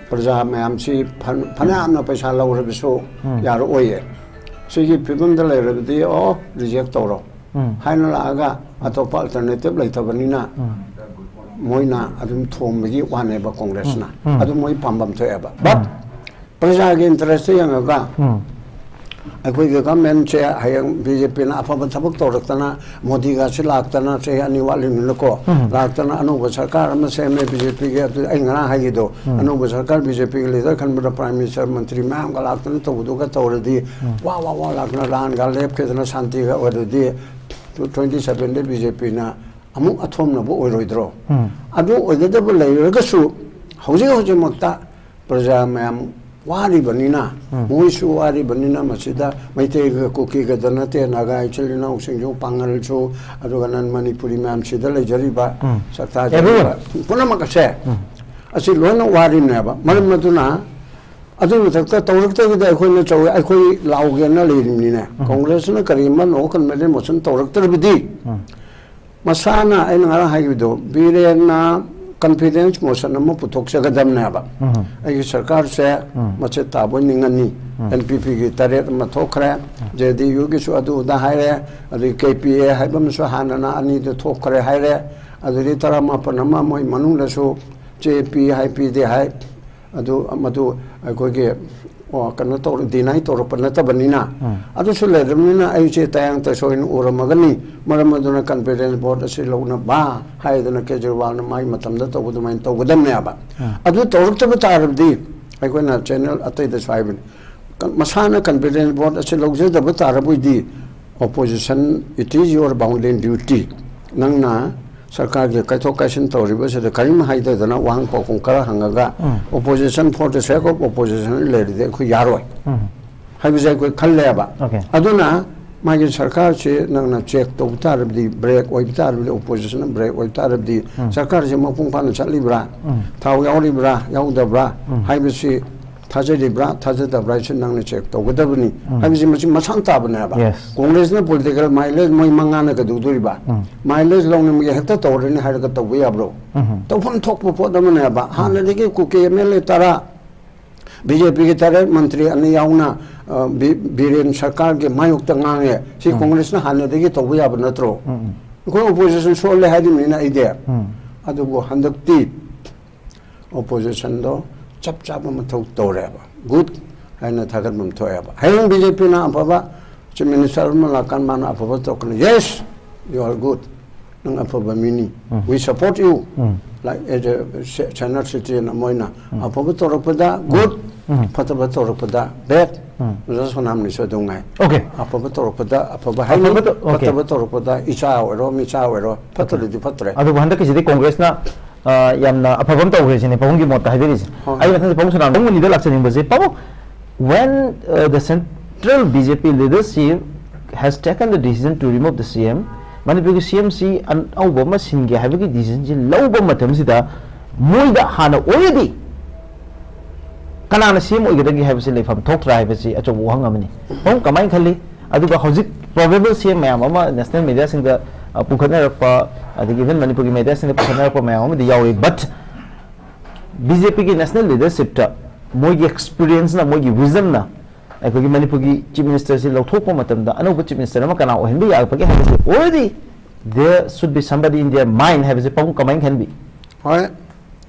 ꯄ꯭ꯔꯖꯥ ꯃꯌꯥꯝꯁꯤ ꯐ-, ꯐꯅꯌꯥꯝꯅ ꯄꯩꯁꯥ ꯂꯧꯔꯕꯁꯨ ꯌꯥꯔꯛꯑꯣꯏꯌꯦ꯫ ꯁꯤꯒꯤ ꯐꯤꯕꯝꯗ ꯂꯩꯔꯕꯗꯤ, ꯑꯣ, reject ꯇꯧꯔꯣ ꯍꯥꯏꯅ ꯂꯥꯛꯑꯒ ꯑꯇꯣꯞꯄ alternative ꯂꯩꯇꯕꯅꯤꯅ ꯃꯣꯏꯅ ꯑꯗꯨꯝ ꯊꯣꯝꯕꯒꯤ ꯋꯥꯅꯦꯕ ꯀꯣꯡꯒ꯭ꯔꯦꯁꯅ꯫ ꯎꯝ꯫ ꯑꯗꯨ ꯃꯣꯏ ꯄꯥꯝꯕꯝ ꯊꯣꯛꯑꯦꯕ꯫ But um. ꯄ꯭ꯔꯖꯥꯒꯤ interest ꯌꯦꯡꯉꯒ ꯎꯝ꯫ ꯑꯩꯈꯣꯏꯒꯤ government ꯁꯦ ꯍꯌꯦꯡ B J P ꯅ ꯑꯐꯕ ꯊꯕꯛ ꯇꯧꯔꯛꯇꯅ, ꯃꯣꯗꯤꯒꯁꯤ ꯂꯥꯛꯇꯅ, ꯆꯍꯤ ꯑꯅꯤ ꯋꯥꯠꯂꯤꯕꯅꯤꯅꯀꯣ, ꯎꯝ꯫ ꯂꯥꯛꯇꯅ ꯑꯅꯧꯕ ꯁꯔꯀꯥꯔ ꯑꯃ ꯁꯦꯝꯃꯦ B J P ꯒꯤ꯫ ꯑꯗꯨ ꯑꯩ ꯉꯔꯥꯡ ꯍꯥꯏꯒꯤꯗꯣ, ꯎꯝ꯫ ꯑꯅꯧꯕ ꯁꯔꯀꯥꯔ B J P ꯒꯤ leader ꯈꯟꯕꯗ Prime Minister, ꯃꯟꯇ꯭ꯔꯤ ꯃꯌꯥꯝꯒ ꯂꯥꯛꯇꯅ ꯇꯧꯕꯗꯨꯒ ꯇꯧꯔꯗꯤ, ꯎꯝ꯫ ꯋꯥ ꯋꯥ ꯋꯥ ꯂꯥꯛꯇꯅ ꯂꯥꯟꯒ ꯂꯦꯞꯈꯤꯗꯅ ꯁꯥꯟꯇꯤꯒ ꯑꯣꯏꯔꯗꯤ, twenty seven ꯗ B J P ꯅ ꯑꯃꯨꯛ ꯑꯊꯣꯝꯅꯕ ꯑꯣꯏꯔꯣꯏꯗ꯭ꯔꯣ? ꯎꯝ꯫ ꯑꯗꯨ ꯑꯣꯏꯒꯗꯕ ꯂꯩꯔꯒꯁꯨ, ꯍꯧꯖꯤꯛ ꯍꯧꯖꯤꯛꯃꯛꯇ ꯄ꯭ꯔꯖꯥ ꯃꯌꯥꯝ ꯋꯥꯔꯤꯕꯅꯤꯅ, ꯎꯝ꯫ ꯃꯣꯏꯁꯨ ꯋꯥꯔꯤꯕꯅꯤꯅ, ꯃꯁꯤꯗ ꯃꯩꯇꯩꯒ ꯀꯨꯀꯤꯒꯗ ꯅꯠꯇꯦ, ꯅꯥꯒꯥ ꯏꯆꯤꯜ ꯏꯅꯥꯎꯁꯤꯡꯁꯨ, ꯄꯥꯉꯜꯁꯨ, ꯑꯗꯨꯒ ꯅꯟ ꯃꯅꯤꯄꯨꯔꯤ ꯃꯌꯥꯝ ꯁꯤꯗ ꯂꯩꯖꯔꯤꯕ, ꯎꯝ꯫ ꯆꯥꯛꯇꯥꯖꯔꯤꯕ Everyone꯫ ꯄꯨꯝꯅꯃꯛ ꯑꯁꯦ, ꯎꯝ꯫ ꯑꯁꯤ ꯂꯣꯏꯅ ꯋꯥꯔꯤꯅꯦꯕ꯫ ꯃꯔꯝ ꯑꯗꯨꯅ ꯑꯗꯨꯒꯤ ꯃꯊꯛꯇ ꯇꯧꯔꯛꯇꯕꯤꯗ ꯑꯩꯈꯣꯏꯅ ꯆꯧ-, ꯑꯩꯈꯣꯏ ꯂꯥꯎꯒꯦꯅ ꯂꯩꯔꯤꯕꯅꯤꯅꯦ꯫ ꯎꯝ꯫ ꯀꯣꯡꯒ꯭ꯔꯦꯁꯅ ꯀꯔꯤꯒꯨꯝꯕ no confidence motion ꯇꯧꯔꯛꯇ꯭ꯔꯕꯗꯤ, ꯎꯝ꯫ ꯃꯁꯥꯅ ꯑꯩꯅ ꯉꯔꯥꯡ ꯍꯥꯏꯈꯤꯕꯗꯣ, ꯕꯤꯔꯦꯟꯅ confidence motion ꯑꯃ ꯄꯨꯊꯣꯛꯆꯒꯗꯕꯅꯦꯕ꯫ ꯎꯝ꯫ ꯑꯩꯒꯤ ꯁꯔꯀꯥꯔꯁꯦ ꯎꯝ꯫ ꯃꯆꯦꯠ ꯇꯥꯕ ꯅꯤꯡꯉꯅꯤ꯫ ꯎꯝ꯫ N P P ꯒꯤ ꯇꯔꯦꯠ ꯑꯃ ꯊꯣꯛꯈ꯭ꯔꯦ, J D U ꯒꯤꯁꯨ ꯑꯗꯨ ꯑꯗꯥ ꯍꯥꯏꯔꯦ, ꯑꯗꯒꯤ K P A ꯍꯥꯏꯕ ꯑꯃꯁꯨ ꯍꯥꯟꯅꯅ ꯑꯅꯤꯗ ꯊꯣꯛꯈ꯭ꯔꯦ ꯍꯥꯏꯔꯦ, ꯑꯗꯨꯗꯒꯤ ꯇꯔꯥꯃꯥꯄꯟ ꯑꯃ ꯃꯣꯏ ꯃꯅꯨꯡꯗꯁꯨ ꯆꯦ ꯄꯤ ꯍꯥꯏ ꯄꯤꯗꯦ ꯍꯥꯏ, ꯑꯗꯨ ꯃꯗꯨ ꯑꯩꯈꯣꯏꯒꯤ, ꯑꯣ, ꯀꯩꯅꯣ ꯇꯧꯔ-, deny ꯇꯧꯔꯛꯄ ꯅꯠꯇꯕꯅꯤꯅ, ꯎꯝ꯫ ꯑꯗꯨꯁꯨ ꯂꯩꯔꯕꯅꯤꯅ ꯑꯩꯁꯦ ꯇꯌꯥꯡ ꯇꯁꯣꯏꯅ ꯎꯔꯝꯃꯒꯅꯤ꯫ ꯃꯔꯝ ꯑꯗꯨꯅ confidence vote ꯑꯁꯤ ꯂꯧꯅꯕ ꯍꯥꯏꯗꯅ ꯀꯦꯖꯔꯤꯋꯥꯜꯅ ꯃꯥꯒꯤ ꯃꯇꯝꯗ ꯇꯧꯕ ꯑꯗꯨꯃꯥꯏꯅ ꯇꯧꯒꯗꯕꯅꯦꯕ꯫ ꯎꯝ꯫ ꯑꯗꯨ ꯇꯧꯔꯛꯇꯕ ꯇꯥꯔꯕꯗꯤ ꯑꯩꯈꯣꯏꯅ channel ꯑꯇꯩꯗꯁꯨ ꯍꯥꯏꯕꯅꯤ, ꯀ-, ꯃꯁꯥꯅ confidence vote ꯑꯁꯤ ꯂꯧꯖꯗꯕ ꯇꯥꯔꯕꯣꯏꯗꯤ opposition, it is your bounden duty꯫ ꯅꯪꯅ ꯁꯔꯀꯥꯔꯒꯤ ꯀꯥꯏꯊꯣꯛ ꯀꯥꯏꯁꯤꯟ ꯇꯧꯔꯤꯕꯁꯤꯗ ꯀꯔꯤꯝ ꯍꯥꯏꯗꯗꯅ ꯋꯥꯍꯪ ꯄꯥꯎꯈꯨꯝ ꯈꯔ ꯍꯪꯉꯒ ꯎꯝ꯫ Opposition for the sake of opposition ꯂꯩꯔꯗꯤ ꯑꯩꯈꯣꯏ ꯌꯥꯔꯣꯏ ꯎꯝ꯫ ꯍꯥꯏꯕꯁꯦ ꯑꯩꯈꯣꯏ ꯈꯜꯂꯦꯕ꯫ Okay꯫ ꯑꯗꯨꯅ ꯃꯥꯒꯤ ꯁꯔꯀꯥꯔꯁꯤ ꯅꯪꯅ check ꯇꯧꯕ ꯇꯥꯔꯕꯗꯤ, break ꯑꯣꯏꯕ ꯇꯥꯔꯕꯗꯤ, opposition break ꯑꯣꯏꯕ ꯇꯥꯔꯕꯗꯤ, ꯎꯝ꯫ ꯁꯔꯀꯥꯔꯁꯤ ꯃꯄꯨꯡ ꯐꯥꯅ ꯆꯠꯂꯤꯕ꯭ꯔꯥ, ꯎꯝ꯫ ꯊꯥꯎ ꯌꯥꯎꯔꯤꯕ꯭ꯔꯥ, ꯌꯥꯎꯗꯕ꯭ꯔꯥ ꯎꯝ꯫ ꯍꯥꯏꯕꯁꯤ ꯊꯥꯖꯔꯤꯕ꯭ꯔꯥ, ꯊꯥꯖꯗꯕ꯭ꯔꯥ ꯍꯥꯏꯁꯤ ꯅꯪꯅ check ꯇꯧꯒꯗꯕꯅꯤ ꯎꯝ꯫ ꯍꯥꯏꯕꯁꯤ ꯃꯁꯤ ꯃꯁꯥꯡ ꯇꯥꯕꯅꯦꯕ꯫ Yes꯫ ꯀꯣꯡꯒ꯭ꯔꯦꯁꯅ political mileage ꯃꯣꯏ ꯃꯉꯥꯅ ꯀꯩꯗꯧꯗꯣꯔꯤꯕ? ꯎꯝ꯫ Mileage ꯂꯧꯅꯤꯡꯕꯒꯤ ꯍꯦꯛꯇ ꯇꯧꯔꯅꯤ ꯍꯥꯏꯔꯒ ꯇꯧꯕ ꯌꯥꯕ꯭ꯔꯣ? ꯎꯝ꯫ ꯇꯧꯐꯝ ꯊꯣꯛꯄ ꯄꯣꯠ ꯑꯃꯅꯦꯕ꯫ ꯎꯝ꯫ ꯍꯥꯟꯅꯗꯒꯤ ꯀꯨꯀꯤ M L A ꯇꯔꯥ, B J P ꯒꯤ ꯇꯔꯦꯠ, ꯃꯟꯇ꯭ꯔꯤ ꯑꯅꯤ ꯌꯥꯎꯅ, ꯑ, ꯕꯤ-, ꯕꯤꯔꯦꯟ ꯁꯔꯀꯥꯔꯒꯤ ꯃꯥꯌꯣꯛꯇ ꯉꯥꯡꯉꯦ꯫ ꯁꯤ ꯎꯝ꯫ ꯀꯣꯡꯒ꯭ꯔꯦꯁꯅ ꯍꯥꯟꯅꯗꯒꯤ ꯇꯧꯕ ꯌꯥꯕ ꯅꯠꯇ꯭ꯔꯣ? ꯎꯝ, ꯎꯝ꯫ ꯑꯩꯈꯣꯏ opposition ꯁꯣꯜꯂꯦ ꯍꯥꯏꯔꯤꯕꯅꯤꯅ ꯑꯩꯗꯤ꯫ ꯎꯝ꯫ ꯑꯗꯨꯕꯨ ꯍꯟꯗꯛꯇꯤ ꯑꯣꯄꯣꯖꯤꯁꯟꯗꯣ ꯆꯞ ꯆꯥꯕ ꯃꯊꯧ ꯇꯧꯔꯦꯕ, ꯒꯨꯗ ꯍꯥꯏꯅ ꯊꯥꯒꯠꯐꯝ ꯊꯣꯛꯑꯦꯕ꯫ ꯍꯌꯦꯡ ꯕꯤ ꯖꯦ ꯄꯤꯅ ꯑꯐꯕ ꯆꯤꯐ ꯃꯤꯅꯤꯁꯇꯔ ꯑꯃ ꯂꯥꯛꯀꯥꯟ ꯃꯥꯅ ꯑꯐꯕ ꯇꯧꯔꯛꯀꯅꯤ, "Yes, you are good, ꯅꯪ ꯑꯐꯕ ꯃꯤꯅꯤ, we support you, like as a senior citizen ꯑꯃ ꯑꯣꯏꯅ ꯑꯐꯕ ꯇꯧꯔꯛꯄꯗ ꯒꯨꯗ, ꯐꯠꯇꯕ ꯇꯧꯔꯛꯄꯗ ꯕꯦꯗ"꯫ ꯑꯣꯖꯥ ꯁꯣꯅꯥꯝꯅꯤꯁꯨ ꯑꯗꯨꯝ ꯉꯥꯏ꯫ Okay. ꯑꯐꯕ ꯇꯧꯔꯛꯄꯗ ꯑꯐꯕ ꯍꯥꯏꯅꯤ, ꯑꯐꯕ ꯇꯧ-, okay. ꯐꯠꯇꯕ ꯇꯧꯔꯛꯄꯗ ꯏꯆꯥ ꯑꯣꯏꯔꯣ ꯃꯤꯆꯥ ꯑꯣꯏꯔꯣ ꯐꯠꯇ꯭ꯔꯗꯤ ꯐꯠꯇ꯭ꯔꯦ꯫ ꯑꯗꯨꯕꯨ ꯍꯟꯗꯛꯀꯤꯁꯤꯗꯤ ꯀꯣꯡꯒ꯭ꯔꯦꯁꯅ, ꯑ, ꯌꯥꯝꯅ ꯑꯐꯕ ꯑꯃ ꯇꯧꯈ꯭ꯔꯦ ꯁꯤꯅꯦ ꯄꯥꯕꯨꯡꯒꯤ ꯃꯣꯠꯇ ꯍꯥꯏꯕꯤꯔꯤꯁꯦ꯫ ꯍꯣꯏ꯫ ꯑꯩ ꯃꯊꯪꯗ ꯄꯥꯕꯨꯡ ꯁꯣꯅꯥꯝ ꯄꯥꯕꯨꯡ ꯑꯅꯤꯗ ꯂꯥꯛꯆꯅꯤꯡꯕꯁꯦ, ꯄꯥꯕꯨꯡ, when, uh, the central B J P leadership has taken the decision to remove the C M, ꯃꯅꯤꯄꯨꯔꯒꯤ C M ꯁꯤ ꯑꯅꯧꯕ ꯑꯃ ꯁꯤꯟꯒꯦ ꯍꯥꯏꯕꯒꯤ decision ꯁꯤ ꯂꯧꯕ ꯃꯇꯝꯁꯤꯗ ꯃꯣꯏꯗ ꯍꯥꯟꯅ already ꯀꯅꯥꯅ C M ꯑꯣꯏꯒꯗꯒꯦ ꯍꯥꯏꯕꯁꯤ ꯂꯩꯐꯝ ꯊꯣꯛꯇ꯭ꯔꯥ ꯍꯥꯏꯕꯁꯤ ꯑꯆꯧꯕ ꯋꯥꯍꯪ ꯑꯃꯅꯤ꯫ ꯄꯥꯕꯨꯡ ꯀꯃꯥꯏꯅ ꯈꯜꯂꯤ? ꯑꯗꯨꯒ ꯍꯧꯖꯤꯛ probable C M ꯃꯌꯥꯝ ꯑꯃ national mediaꯁꯤꯡꯗ, ꯑ, ꯄꯨꯈꯠꯅꯔꯛꯄ, ꯑꯗꯒꯤ even ꯃꯅꯤꯄꯨꯔꯒꯤ mediaꯁꯤꯡꯗ ꯄꯨꯈꯠꯅꯔꯛꯄ ꯃꯌꯥꯝ ꯑꯃꯗꯤ ꯌꯥꯎꯔꯤ꯫ But B J Pꯒꯤ national leadershipꯇ ꯃꯣꯏꯒꯤ experienceꯅ, ꯃꯣꯏꯒꯤ wisdomꯅ ꯑꯩꯈꯣꯏꯒꯤ ꯃꯅꯤꯄꯨꯔꯒꯤ chief ministerꯁꯤ ꯂꯧꯊꯣꯛꯄ ꯃꯇꯝꯗ ꯑꯅꯧꯕ chief minister ꯑꯃ ꯀꯅꯥ ꯑꯣꯏꯍꯟꯕ ꯌꯥꯒꯗꯒꯦ ꯍꯥꯏꯕꯁꯤ already there should be somebody in their mind ꯍꯥꯏꯕꯁꯤ ꯄꯥꯕꯨꯡ ꯀꯃꯥꯏꯅ ꯈꯟꯕꯤ? ꯍꯣꯏ,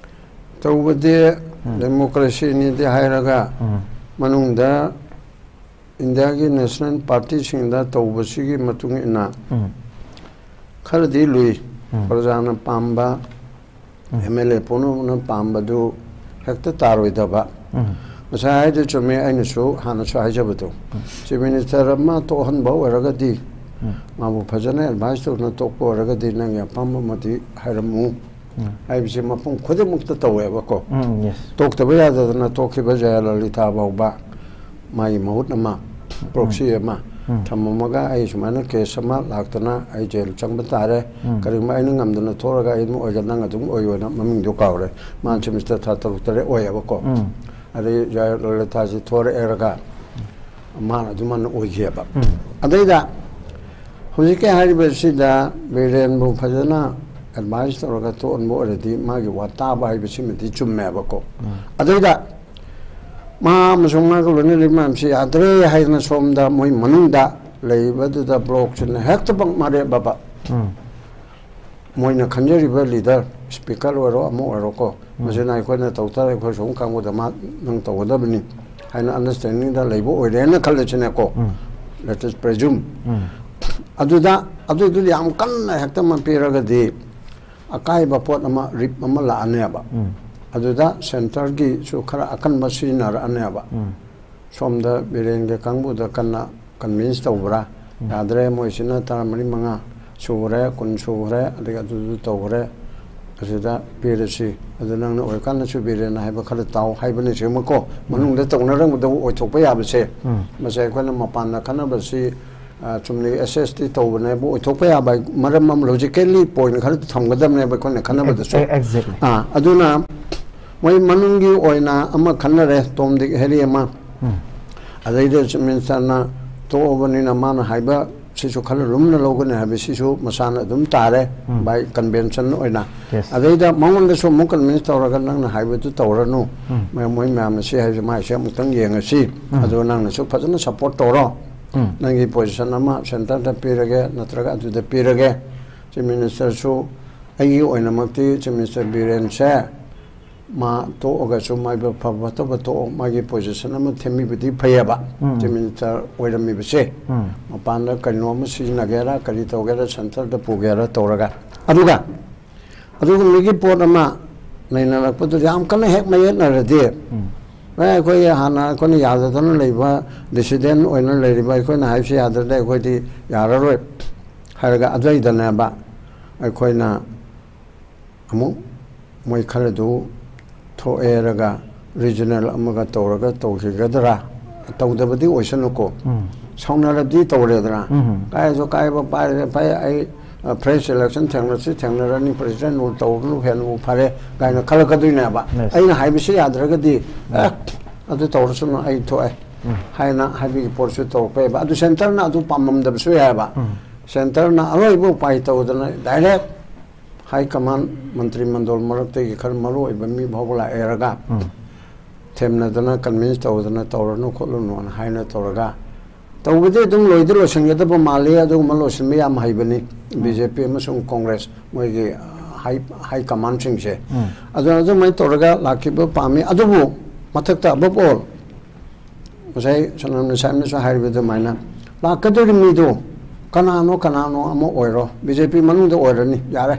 ꯇꯧꯕꯗꯤ democracyꯅꯤꯗꯤ ꯍꯥꯏꯔꯒ ꯃꯅꯨꯡꯗ ꯏꯟꯗꯤꯌꯥꯒꯤ national partyꯁꯤꯡꯗ ꯇꯧꯕꯁꯤꯒꯤ ꯃꯇꯨꯡ ꯏꯟꯅ ꯈꯔꯗꯤ ꯂꯨꯏ꯫ ꯄ꯭ꯔꯖꯥꯅ ꯄꯥꯝꯕ, M L A ꯄꯨꯝꯅꯃꯛꯅ ꯄꯥꯝꯕꯗꯨ ꯍꯦꯛꯇ ꯇꯥꯔꯣꯏꯗꯕ꯫ ꯉꯁꯥꯏ ꯍꯥꯏꯗꯨ ꯆꯨꯝꯃꯤ, ꯑꯩꯅꯁꯨ ꯍꯥꯟꯅꯁꯨ ꯍꯥꯏꯖꯕꯗꯣ, chief minister ꯑꯃ ꯇꯣꯛꯍꯟꯕ ꯑꯣꯏꯔꯒꯗꯤ, ꯃꯥꯕꯨ ꯐꯖꯅ advice ꯇꯧꯗꯨꯅ ꯇꯣꯛꯄ ꯑꯣꯏꯔꯒꯗꯤ ꯅꯪꯒꯤ ꯑꯄꯥꯝꯕ ꯑꯃꯗꯤ ꯍꯥꯏꯔꯝꯃꯨ ꯍꯥꯏꯕꯁꯤ ꯃꯐꯝ ꯈꯨꯗꯤꯡꯃꯛꯇ ꯇꯧꯋꯦꯕꯀꯣ꯫ ꯎꯝ, yes. ꯁ꯭ꯄꯤꯀꯔ ꯑꯣꯏꯔꯣ, ꯑꯃ ꯑꯣꯏꯔꯣꯀꯣ, ꯃꯁꯤꯅ ꯑꯩꯈꯣꯏꯅ ꯇꯧ ꯇꯥꯔꯦ, ꯑꯩꯈꯣꯏ ꯁꯣꯝ ꯀꯥꯡꯕꯨꯗ ꯃꯥ ꯅꯪ ꯇꯧꯒꯗꯕꯅꯤ ꯍꯥꯏꯅ ꯑꯟꯗꯔꯁ꯭ꯇꯦꯟꯗꯤꯡꯗ ꯂꯩꯕ ꯑꯣꯏꯔꯦꯅ ꯈꯜꯂꯁꯤꯅꯦꯀꯣ꯫ Let us presume꯫ ꯑꯗꯨꯗ, ꯑꯗꯨꯗꯨꯗꯤ ꯌꯥꯝ ꯀꯟꯅ ꯍꯦꯛꯇ ꯑꯃ ꯄꯤꯔꯒꯗꯤ ꯑꯀꯥꯏꯕ ꯄꯣꯠ ꯑꯃ, ꯔꯤꯞ ꯑꯃ ꯂꯥꯛꯑꯅꯦꯕ꯫ ꯑꯗꯨꯗ ꯁꯦꯟꯇꯔꯒꯤꯁꯨ ꯈꯔ ꯑꯀꯟꯕ ꯁꯤꯖꯤꯟꯅꯔꯛꯑꯅꯦꯕ꯫ ꯁꯣꯝꯗ ꯕꯤꯔꯦꯟꯒꯤ ꯀꯥꯡꯕꯨꯗ ꯀꯟꯅ ꯀꯟꯚꯤꯟꯁ ꯇꯧꯕ꯭ꯔꯥ? ꯌꯥꯗ꯭ꯔꯦ, ꯃꯣꯏꯁꯤꯅ ꯇꯔꯥꯃꯔꯤ ꯃꯉꯥ ꯁꯨꯈ꯭ꯔꯦ, ꯀꯨꯟ ꯁꯨꯈ꯭ꯔꯦ, ꯑꯗꯒꯤ ꯑꯗꯨꯗꯨ ꯇꯧꯈ꯭ꯔꯦ꯫ ꯑꯁꯤꯗ ꯄꯤꯔꯁꯤ, ꯑꯗꯨ ꯅꯪꯅ ꯑꯣꯏꯔꯀꯥꯟꯗꯁꯨ ꯕꯤꯔꯦꯟꯅ ꯍꯥꯏꯕ ꯈꯔ ꯇꯥꯎ ꯍꯥꯏꯕꯅꯆꯤꯡꯕꯀꯣ, ꯃꯅꯨꯡꯗ ꯇꯧꯅꯔꯝꯒꯗꯕ ꯑꯣꯏꯊꯣꯛꯄ ꯌꯥꯕꯁꯦ, ꯃꯁꯦ ꯑꯩꯈꯣꯏꯅ ꯃꯄꯥꯟꯗ ꯈꯟꯅꯕꯁꯤ, ꯑ, ꯆꯨꯝꯅꯒꯤ ꯑꯦꯁ ꯑꯦꯁ ꯇꯤ ꯇꯧꯕꯅꯦꯕꯨ ꯑꯣꯏꯊꯣꯛꯄ ꯌꯥꯕ ꯃꯔꯝ ꯑꯃ, ꯂꯣꯖꯤꯀꯦꯜꯂꯤ ꯄꯣꯏꯟ ꯈꯔ ꯊꯝꯒꯗꯕꯅꯦꯕ ꯑꯩꯈꯣꯏꯅ ꯈꯟꯅꯕꯗꯁꯨ꯫ ꯑꯦꯛꯖꯦꯛꯂꯤ꯫ ꯑꯥ, ꯑꯗꯨꯅ ꯃꯣꯏ ꯃꯅꯨꯡꯒꯤ ꯑꯣꯏꯅ ꯑꯃ ꯈꯟꯅꯔꯦ, ꯇꯣꯝ ꯗꯤꯛ ꯍꯦꯔꯤ ꯑꯃ, ꯑꯗꯩꯗ ꯆꯤꯐ ꯃꯤꯅꯤꯁꯇꯔꯅ ꯇꯣꯛꯑꯕꯅꯤꯅ ꯃꯥꯅ ꯍꯥꯏꯕ ꯁꯤꯁꯨ ꯈꯔ ꯂꯨꯝꯅ ꯂꯧꯒꯅꯤ ꯍꯥꯏꯕ ꯁꯤꯁꯨ ꯃꯁꯥꯅ ꯑꯗꯨꯝ ꯇꯥꯔꯦ꯫ ꯕꯥꯏ ꯀꯟꯚꯦꯟꯁꯟ ꯑꯣꯏꯅ꯫ Yes. ꯑꯗꯩꯗ ꯃꯉꯣꯟꯗꯁꯨ ꯑꯃꯨꯛ ꯀꯟꯚꯤꯟꯁ ꯇꯧꯔꯒ ꯅꯪꯅ ꯍꯥꯏꯕꯗꯨ ꯇꯧꯔꯅꯨ, ꯃ- ꯃꯣꯏ ꯃꯌꯥꯝꯅ ꯁꯤ ꯍꯥꯏꯕꯁꯦ ꯃꯥꯏꯁꯦ ꯑꯃꯨꯛꯇꯪ ꯌꯦꯡꯉꯁꯤ, ꯑꯗꯨꯒ ꯅꯪꯅꯁꯨ ꯐꯖꯅ ꯁꯞꯄꯣꯔꯠ ꯇꯧꯔꯣ, ꯅꯪꯒꯤ ꯄꯣꯖꯤꯁꯟ ꯑꯃ ꯁꯦꯟꯇꯔꯗ ꯄꯤꯔꯒꯦ ꯅꯠꯇ꯭ꯔꯒ ꯑꯗꯨꯗ ꯄꯤꯔꯒꯦ꯫ ꯆꯤꯐ ꯃꯤꯅꯤꯁꯇꯔꯁꯨ ꯑꯩꯒꯤ ꯑꯣꯏꯅꯃꯛꯇꯤ ꯆꯤꯐ ꯃꯤꯅꯤꯁꯇꯔ ꯕꯤꯔꯦꯟꯁꯦ ꯃꯥ ꯇꯣꯛꯑꯒꯁꯨ ꯃꯥꯏꯕ ꯐꯕ ꯐꯠꯇꯕ ꯇꯣꯛꯑꯣ, ꯃꯥꯒꯤ ꯄꯣꯖꯤꯁꯟ ꯑꯃ ꯊꯦꯝꯕꯤꯕꯗꯤ ꯐꯩꯌꯦꯕ꯫ ꯆꯤꯐ ꯃꯤꯅꯤꯁꯇꯔ ꯑꯣꯏꯔꯝꯃꯤꯕꯁꯦ ꯃꯄꯥꯟꯗ ꯀꯩꯅꯣ ꯑꯃ ꯁꯤꯖꯤꯟꯅꯒꯦꯔꯥ, ꯀꯔꯤ ꯇꯧꯒꯦꯔꯥ, ꯁꯦꯟꯇꯔꯗ ꯄꯨꯒꯦꯔꯥ ꯇꯧꯔꯒ꯫ ꯑꯗꯨꯒ ꯑꯗꯨꯒꯨꯝꯕꯒꯤ ꯄꯣꯠ ꯑꯃ ꯅꯩꯅꯔꯛꯄꯗꯨꯗ ꯌꯥꯝ ꯀꯟꯅ ꯍꯦꯛ ꯃꯌꯦꯠꯅꯔꯗꯤ, ꯑꯦ, ꯑꯩꯈꯣꯏ ꯍꯥꯟꯅ ꯑꯩꯈꯣꯏꯅ ꯌꯥꯗꯗꯅ ꯂꯩꯕ, ꯗꯤꯁꯤꯗꯦꯟ ꯑꯣꯏꯅ ꯂꯩꯔꯤꯕ ꯑꯩꯈꯣꯏꯅ ꯍꯥꯏꯕꯁꯤ ꯌꯥꯗ꯭ꯔꯗꯤ ꯑꯩꯈꯣꯏꯗꯤ ꯌꯥꯔꯔꯣꯏ ꯍꯥꯏꯔꯒ ꯑꯗꯨꯋꯥꯏꯗꯅꯦꯕ ꯑꯩꯈꯣꯏꯅ ꯑꯃꯨꯛ ꯃꯣꯏ ꯈꯔꯗꯨ ꯊꯣꯛꯑꯦꯔꯒ ꯔꯤꯖꯅꯦꯜ ꯑꯃꯒ ꯇꯧꯔꯒ ꯇꯧꯈꯤꯒꯗ꯭ꯔꯥ? ꯇꯧꯗꯕꯗꯤ ꯑꯣꯏꯁꯅꯨꯀꯣ꯫ ꯁꯥꯎꯅꯔꯗꯤ ꯇꯧꯔꯦꯗꯅ꯫ ꯀꯥꯏꯁꯨ ꯀꯥꯏꯕ ꯄꯥꯏꯔꯦ, ꯐꯩ, ꯑꯩ, ꯑ, ꯐ꯭ꯔꯦꯁ ꯏꯂꯦꯛꯁꯟ ꯊꯦꯡꯅꯁꯤ ꯊꯦꯡꯅꯔꯅꯤ, ꯄ꯭ꯔꯦꯁꯤꯗꯦꯟ ꯔꯨꯜ ꯇꯧꯔꯨꯅꯨ, ꯍꯦꯟꯅꯕꯨ ꯐꯔꯦ ꯀꯥꯏꯅ ꯈꯜꯂꯛꯀꯗꯣꯏꯅꯦꯕ꯫ Yes. ꯑꯩꯅ ꯍꯥꯏꯕꯁꯤ ꯌꯥꯗ꯭ꯔꯒꯗꯤ, "ꯑꯦ, ꯑꯗꯨ ꯇꯧꯔꯁꯅꯨ, ꯑꯩ ꯊꯣꯛꯑꯦ" ꯍꯥꯏꯅ ꯍꯥꯏꯕꯒꯤ ꯄꯣꯠꯁꯨ ꯇꯧꯔꯛꯄ ꯌꯥꯏꯕ꯫ ꯑꯗꯨ ꯁꯦꯟꯇꯔꯅ ꯑꯗꯨ ꯄꯥꯝꯃꯝꯗꯕꯁꯨ ꯌꯥꯏꯕ꯫ ꯁꯦꯟꯇꯔꯅ ꯑꯔꯣꯏꯕ ꯎꯄꯥꯏ ꯇꯧꯗꯅ ꯗꯥꯏꯔꯦꯛ ꯍꯥꯏ ꯀꯃꯥꯟ, ꯃꯟꯇ꯭ꯔꯤ ꯃꯟꯗꯣꯜ ꯃꯔꯛꯇꯒꯤ ꯈꯔ ꯃꯔꯨ ꯑꯣꯏꯕ ꯃꯤ ꯐꯥꯎꯕ ꯂꯥꯛꯑꯦꯔꯒ ꯊꯦꯝꯅꯗꯅ, ꯀꯟꯚꯤꯟꯁ ꯇꯧꯗꯅ ꯇꯧꯔꯅꯨ ꯈꯣꯠꯂꯨꯅꯨꯅ ꯍꯥꯏꯅ ꯇꯧꯔꯒ ꯇꯧꯕꯗꯤ ꯑꯗꯨꯝ ꯂꯣꯏꯗꯤ ꯂꯣꯏꯁꯤꯟꯒꯗꯕ ꯃꯥꯜꯂꯤ꯫ ꯑꯗꯨꯒꯨꯝꯕ ꯂꯣꯏꯁꯤꯟꯕ ꯌꯥꯝ ꯍꯩꯕꯅꯤ ꯕꯤ ꯖꯦ ꯄꯤ ꯑꯃꯁꯨꯡ ꯀꯣꯡꯒ꯭ꯔꯦꯁ, ꯃꯣꯏꯒꯤ, ꯑ, ꯍꯥꯏ ꯀꯃꯥꯟꯁꯤꯡꯁꯦ꯫ ꯑꯗꯨꯅ ꯑꯗꯨꯃꯥꯏꯅ ꯇꯧꯔꯒ ꯂꯥꯛꯈꯤꯕ ꯄꯥꯝꯃꯤ꯫ ꯑꯗꯨꯕꯨ ꯃꯊꯛꯇ, above all, ꯉꯁꯥꯏ ꯁꯣꯅꯥꯝ ꯁꯥꯍꯦꯕꯅꯁꯨ ꯍꯥꯏꯔꯤꯕ ꯑꯗꯨꯃꯥꯏꯅ, ꯂꯥꯛꯀꯗꯧꯔꯤ ꯃꯤꯗꯣ ꯀꯅꯥꯅꯣ ꯀꯅꯥꯅꯣ ꯑꯃ ꯑꯣꯏꯔꯣ, ꯕꯤ ꯖꯦ ꯄꯤ ꯃꯅꯨꯡꯗ ꯑꯣꯏꯔꯅꯤ, ꯌꯥꯔꯦ꯫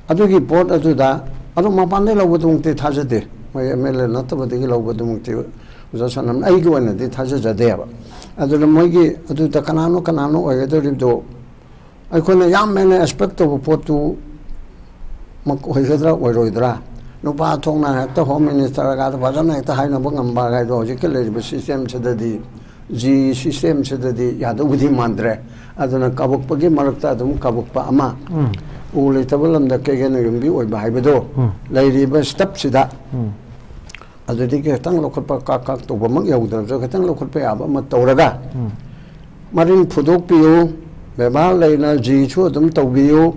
ꯑꯗꯨꯒꯤ ꯄꯣꯠ ꯑꯗꯨꯗ, ꯑꯗꯨ ꯃꯄꯥꯟꯗꯩ ꯂꯧꯕꯗꯨꯃꯛꯇꯤ ꯊꯥꯖꯗꯦ꯫ ꯃꯣꯏ ꯑꯦꯝ ꯑꯦꯜ ꯑꯦ ꯅꯠꯇꯕꯗꯒꯤ ꯂꯧꯕꯗꯨꯃꯛꯇꯤ ꯑꯣꯖꯥ ꯁꯣꯅꯥꯝ, ꯑꯩꯒꯤ ꯑꯣꯏꯅꯗꯤ ꯊꯥꯖꯖꯗꯦꯕ꯫ ꯑꯗꯨꯅ ꯃꯣꯏꯒꯤ ꯑꯗꯨꯗ ꯀꯅꯥꯅꯣ ꯀꯅꯥꯅꯣ ꯑꯣꯏꯒꯗꯧꯔꯤꯕꯗꯣ, ꯑꯩꯈꯣꯏꯅ ꯌꯥꯝ ꯍꯦꯟꯅ expect ꯇꯧꯕ ꯄꯣꯠꯇꯨ ꯃꯛ ꯑꯣꯏꯒꯗ꯭ꯔꯥ ꯑꯣꯏꯔꯣꯏꯗ꯭ꯔꯥ? ꯅꯨꯄꯥ ꯊꯣꯛꯅ ꯍꯦꯛꯇ Home Minister ꯒꯗ ꯐꯖꯅ ꯍꯦꯛꯇ ꯍꯥꯏꯅꯕ ꯉꯝꯕ ꯍꯥꯏꯗꯣ ꯍꯧꯖꯤꯛꯀꯤ ꯂꯩꯔꯤꯕ system ꯁꯤꯗꯗꯤ, ꯖꯤ system ꯁꯤꯗꯗꯤ ꯌꯥꯗꯧꯕꯨꯗꯤ ꯃꯥꯟꯗ꯭ꯔꯦ꯫ ꯑꯗꯨꯅ ꯀꯥꯕꯛꯄꯒꯤ ꯃꯔꯛꯇ ꯑꯗꯨꯝ ꯀꯥꯕꯛꯄ ꯑꯃ, ꯎ ꯂꯩꯇꯕ ꯂꯝꯗ ꯀꯩꯒꯦꯅ ꯌꯨꯝꯕꯤ ꯑꯣꯏꯕ ꯍꯥꯏꯕꯗꯣ ꯂꯩꯔꯤꯕ step ꯁꯤꯗ ꯑꯗꯨꯗꯒꯤ ꯈꯤꯇꯪ ꯂꯧꯈꯠꯄ, ꯀꯥꯛ ꯀꯥꯛ ꯇꯧꯕꯃꯛ ꯌꯧꯗ꯭ꯔꯁꯨ ꯈꯤꯇꯪ ꯂꯧꯈꯠꯄ ꯌꯥꯕ ꯑꯃ ꯇꯧꯔꯒ, ꯃꯔꯤꯟ ꯐꯨꯗꯣꯛꯄꯤꯌꯨ, ꯕꯦꯕꯥꯔ ꯂꯩꯅ ꯖꯤꯁꯨ ꯑꯗꯨꯝ ꯇꯧꯕꯤꯌꯨ,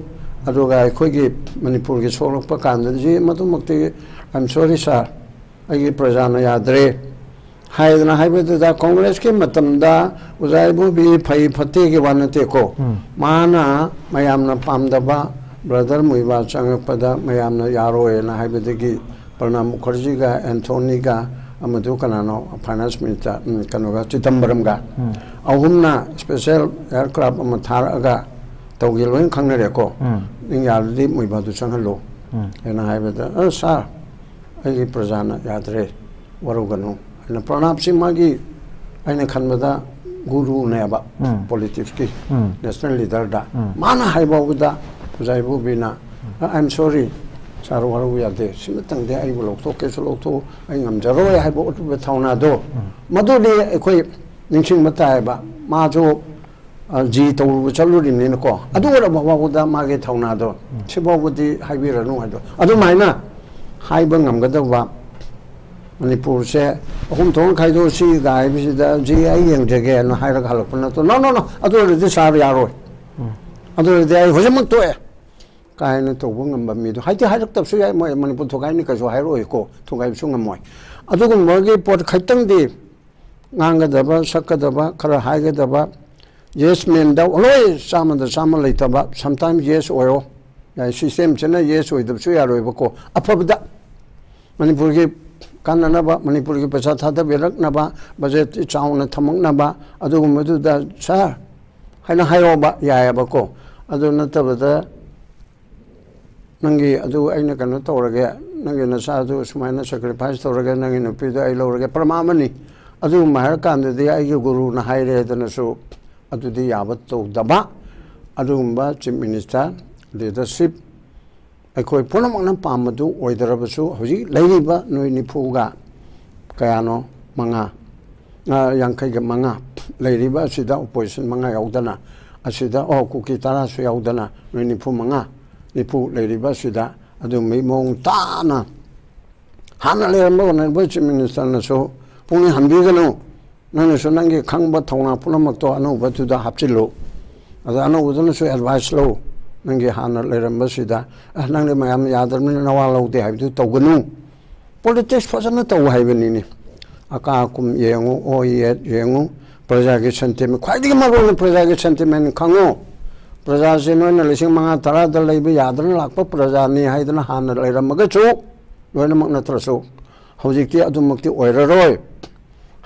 ꯑꯗꯨꯒ ꯑꯩꯈꯣꯏꯒꯤ ꯃꯅꯤꯄꯨꯔꯒꯤ ꯁꯣꯛꯂꯛꯄ ꯀꯥꯟꯗ, "G, ꯃꯗꯨꯃꯛꯇꯤ, I am sorry sir, ꯑꯩꯒꯤ ꯄ꯭ꯔꯖꯥꯅ ꯌꯥꯗ꯭ꯔꯦ" ꯍꯥꯏꯗꯅ ꯍꯥꯏꯕꯗꯨꯗ, ꯀꯣꯡꯒ꯭ꯔꯦꯁꯀꯤ ꯃꯇꯝꯗ ꯑꯣꯖꯥ ꯏꯕꯣꯕꯤ ꯐꯩ ꯐꯠꯇꯦꯒꯤ ꯋꯥ ꯅꯠꯇꯦꯀꯣ, ꯃꯥꯅ ꯃꯌꯥꯝꯅ ꯄꯥꯝꯗꯕ ꯕ꯭ꯔꯗꯔ ꯃꯨꯏꯕꯥ ꯆꯪꯉꯛꯄꯗ ꯃꯌꯥꯝꯅ ꯌꯥꯔꯣꯏꯅ ꯍꯥꯏꯕꯗꯒꯤ ꯄ꯭ꯔꯅꯥꯕ ꯃꯨꯈꯔꯖꯤꯒ, ꯑꯦꯟꯊꯣꯅꯤꯒ, ꯑꯃꯗꯨ ꯀꯅꯥꯅꯣ, ꯐꯥꯏꯅꯥꯟꯁ ꯃꯤꯅꯤꯁꯇꯔ, ꯎꯝ, ꯀꯩꯅꯣꯒ, ꯆꯤꯗꯝꯕꯔꯝꯒ, ꯑꯍꯨꯝꯅ special aircraft ꯑꯃ ꯊꯥꯔꯛꯑꯒ ꯇꯧꯒꯦ, ꯂꯣꯏꯅ ꯈꯪꯅꯔꯦꯀꯣ꯫ ꯎꯝ꯫ "ꯅꯪ ꯌꯥꯔꯗꯤ ꯃꯣꯏꯕꯥꯗꯨ ꯆꯪꯍꯜꯂꯣ" ꯎꯝ꯫ ꯍꯥꯏꯅ ꯍꯥꯏꯕꯗ, "ꯑ, ꯁꯥꯔ, ꯑꯩꯒꯤ ꯄ꯭ꯔꯖꯥꯅ ꯌꯥꯗ꯭ꯔꯦ, ꯋꯥꯔꯧꯒꯅꯨ" ꯍꯥꯏꯅ꯫ ꯄ꯭ꯔꯅꯥꯕꯁꯤ ꯃꯥꯒꯤ, ꯑꯩꯅ ꯈꯟꯕꯗ, ꯒꯨꯔꯨꯅꯦꯕ, ꯎꯝ꯫ ꯄꯣꯂꯤꯇꯤꯛꯁꯀꯤ, ꯎꯝ꯫ ꯅꯦꯁꯅꯦꯜ ꯂꯤꯗꯔꯗ꯫ ꯎꯝ꯫ ꯃꯥꯅ ꯍꯥꯏꯕ ꯐꯥꯎꯕꯗ ꯑꯣꯖꯥ ꯏꯕꯣꯕꯤꯅ, "ꯑ, I am sorry, ꯁꯥꯔ, ꯋꯥꯔꯧꯕ ꯌꯥꯗꯦ, ꯁꯤꯃꯇꯪꯗꯤ ꯑꯩꯕꯨ ꯂꯧꯊꯣꯛꯀꯦꯁꯨ ꯂꯧꯊꯣꯛꯎ, ꯑꯩ ꯉꯝꯖꯔꯣꯏ" ꯍꯥꯏꯕ ꯎꯠꯄ ꯊꯧꯅꯥꯗꯣ, ꯎꯝ꯫ ꯃꯗꯨꯗꯤ ꯑꯩꯈꯣꯏ ꯅꯤꯡꯁꯤꯡꯕ ꯇꯥꯏꯌꯦꯕ꯫ ꯃꯥꯁꯨ, ꯑ, ꯖꯤ ꯇꯧꯔꯨꯕ ꯆꯠꯂꯨꯔꯤꯕꯅꯤꯅꯀꯣ, ꯑꯗꯨ ꯑꯣꯏꯔꯕ ꯐꯥꯎꯕꯗ ꯃꯥꯒꯤ ꯊꯧꯅꯥꯗꯣ, ꯎꯝ꯫ "ꯁꯤꯐꯥꯎꯕꯗꯤ ꯍꯥꯏꯕꯤꯔꯅꯨ" ꯍꯥꯏꯗꯣ, ꯑꯗꯨꯃꯥꯏꯅ ꯍꯥꯏꯕ ꯉꯝꯒꯗꯧꯕ, ꯃꯅꯤꯄꯨꯔꯁꯦ ꯑꯍꯨꯝ ꯊꯣꯛꯅ ꯈꯥꯏꯗꯣꯛꯑꯁꯤꯒ ꯍꯥꯏꯕꯁꯤꯗ, "ꯖꯤ, ꯑꯩ ꯌꯦꯡꯖꯒꯦꯅ" ꯍꯥꯏꯔꯒ ꯍꯜꯂꯛꯄ ꯅꯠꯇ꯭ꯔꯣ? "No, no, no, ꯑꯗꯨ ꯑꯣꯏꯔꯗꯤ ꯁꯥꯔ ꯌꯥꯔꯣꯏ, ꯎꯝ꯫ ꯑꯗꯨ ꯑꯣꯏꯔꯗꯤ ꯑꯩ ꯍꯧꯖꯤꯛꯃꯛ ꯇꯣꯛꯑꯦ" ꯀꯥꯏꯅ ꯇꯧꯕ ꯉꯝꯕ ꯃꯤꯗꯣ, ꯍꯥꯏꯗꯤ ꯍꯥꯏꯔꯛꯇꯕꯁꯨ ꯌꯥꯏ, ꯃꯣꯏ ꯃꯅꯤꯄꯨꯔ ꯊꯨꯒꯥꯏꯅꯤ ꯀꯩꯁꯨ ꯍꯥꯏꯔꯛꯑꯣꯏꯀꯣ, ꯊꯨꯒꯥꯏꯕꯁꯨ ꯉꯝꯃꯣꯏ꯫ ꯑꯗꯨꯒꯨꯝꯕꯒꯤ ꯄꯣꯠ ꯈꯛꯇꯪꯗꯤ ꯉꯥꯡꯒꯗꯕ, ꯁꯛꯀꯗꯕ, ꯈꯔ ꯍꯥꯏꯒꯗꯕ, yes manꯗ ꯂꯣꯏ ꯆꯥꯝꯃꯗ ꯆꯥꯝꯃ ꯂꯩꯇꯕ, sometimes yes ꯑꯣꯏꯔꯣ, ꯁꯤꯁꯇꯦꯝꯁꯤꯅ ꯌꯦꯁ ꯑꯣꯏꯗꯕꯁꯨ ꯌꯥꯔꯣꯏꯕꯀꯣ꯫ ꯑꯐꯕꯗ ꯃꯅꯤꯄꯨꯔꯒꯤ ꯀꯥꯟꯅꯅꯕ, ꯃꯅꯤꯄꯨꯔꯒꯤ ꯄꯩꯁꯥ ꯊꯥꯗꯕꯤꯔꯛꯅꯕ, ꯕꯖꯦꯠ ꯆꯥꯎꯅ ꯊꯝꯃꯛꯅꯕ, ꯑꯗꯨꯒꯨꯝꯕꯗꯨꯗ "ꯁꯥꯔ" ꯍꯥꯏꯅ ꯍꯥꯏꯔꯛꯑꯣꯕ, ꯌꯥꯏꯑꯕꯀꯣ꯫ ꯑꯗꯨ ꯅꯠꯇꯕꯗ "ꯅꯪꯒꯤ ꯑꯗꯨ ꯑꯩꯅ ꯀꯩꯅꯣ ꯇꯧꯔꯒꯦ, ꯅꯪꯒꯤ ꯅꯆꯥꯗꯨ ꯁꯨꯃꯥꯏꯅ ꯁꯦꯀ꯭ꯔꯤꯐꯥꯏꯁ ꯇꯧꯔꯒꯦ, ꯅꯪꯒꯤ ꯅꯨꯄꯤꯗꯣ ꯑꯩ ꯂꯧꯔꯒꯦ", ꯄ꯭ꯔꯃꯥ ꯑꯃꯅꯤ꯫ ꯑꯗꯨꯒꯨꯝꯕ ꯍꯥꯏꯔꯀꯥꯟꯗꯗꯤ "ꯑꯩꯒꯤ ꯒꯨꯔꯨꯅ ꯍꯥꯏꯔꯦ" ꯍꯥꯏꯗꯅꯁꯨ ꯑꯗꯨꯗꯤ ꯌꯥꯕ ꯇꯧꯗꯕ꯫ ꯑꯗꯨꯒꯨꯝꯕ ꯆꯤꯐ ꯃꯤꯅꯤꯁꯇꯔ, ꯂꯤꯗꯔꯁꯤꯞ, ꯑꯩꯈꯣꯏ ꯄꯨꯝꯅꯃꯛꯅ ꯄꯥꯝꯕꯗꯨ ꯑꯣꯏꯗ꯭ꯔꯕꯁꯨ, ꯍꯧꯖꯤꯛ ꯂꯩꯔꯤꯕ ꯅꯣꯏ ꯅꯤꯐꯨꯒ ꯀꯌꯥꯅꯣ? ꯃꯉꯥ, ꯑ, ꯌꯥꯡꯈꯩꯒ ꯃꯉꯥ ꯂꯩꯔꯤꯕ ꯑꯁꯤꯗ, ꯑꯣꯄꯣꯖꯤꯁꯟ ꯃꯉꯥ ꯌꯥꯎꯗꯅ, ꯑꯁꯤꯗ, ꯑꯣ, ꯀꯨꯀꯤ ꯇꯔꯥꯁꯨ ꯌꯥꯎꯗꯅ, ꯅꯣꯏ ꯅꯤꯐꯨ ꯃꯉꯥ, ꯅꯤꯐꯨ ꯂꯩꯔꯤꯕ ꯑꯁꯤꯗ ꯑꯗꯨꯝꯕꯒꯤ ꯃꯑꯣꯡ ꯇꯥꯅ ꯍꯥꯟꯅ ꯂꯩꯔꯝꯕ ꯑꯣꯅꯔꯦꯕꯜ ꯆꯤꯐ ꯃꯤꯅꯤꯁꯇꯔꯅꯁꯨ ꯄꯨꯛꯅꯤꯡ ꯍꯟꯕꯤꯒꯅꯨ꯫ ꯅꯪꯅꯁꯨ ꯅꯪꯒꯤ ꯈꯪꯕ ꯊꯧꯅꯥ ꯄꯨꯝꯅꯃꯛꯇꯣ ꯑꯅꯧꯕꯗꯨꯗ ꯍꯥꯞꯆꯤꯜꯂꯨ꯫ ꯑꯗ ꯑꯅꯧꯕꯗꯨꯅꯁꯨ ꯑꯦꯗꯚꯥꯏꯁ ꯂꯧ꯫ ꯅꯪꯒꯤ ꯍꯥꯟꯅ ꯂꯩꯔꯝꯕꯁꯤꯗ, "ꯑ, ꯅꯪꯗꯤ ꯃꯌꯥꯝ ꯌꯥꯗ꯭ꯔꯕꯅꯤꯅ ꯅꯋꯥ ꯂꯧꯗꯦ" ꯍꯥꯏꯕꯗꯨ ꯇꯧꯒꯅꯨ꯫ ꯄꯣꯂꯤꯇꯤꯛꯁ ꯐꯖꯅ ꯇꯧ ꯍꯥꯏꯕꯅꯤꯅꯦ꯫ ꯑꯀꯥ ꯑꯀꯨꯝ ꯌꯦꯡꯉꯨ, ꯑꯣ ꯌꯦꯠ ꯌꯦꯡꯉꯨ, ꯄ꯭ꯔꯖꯥꯒꯤ ꯁꯦꯟꯇꯤꯃꯦꯟ, ꯈ꯭ꯋꯥꯏꯗꯒꯤ ꯃꯔꯨꯑꯣꯏꯅ ꯄ꯭ꯔꯖꯥꯒꯤ ꯁꯦꯟꯇꯤꯃꯦꯟ ꯈꯪꯉꯨ꯫ ꯄ꯭ꯔꯖꯥꯁꯦ ꯅꯣꯏꯅ ꯂꯤꯁꯤꯡ ꯃꯉꯥ ꯇꯔꯥꯗ ꯂꯩꯕ ꯌꯥꯗꯅ ꯂꯥꯛꯄ ꯄ꯭ꯔꯖꯥꯅꯤ ꯍꯥꯏꯗꯅ ꯍꯥꯟꯅ ꯂꯩꯔꯝꯃꯒꯁꯨ, ꯂꯣꯏꯅꯃꯛ ꯅꯠꯇ꯭ꯔꯁꯨ, ꯍꯧꯖꯤꯛꯇꯤ ꯑꯗꯨꯃꯛꯇꯤ ꯑꯣꯏꯔꯔꯣꯏ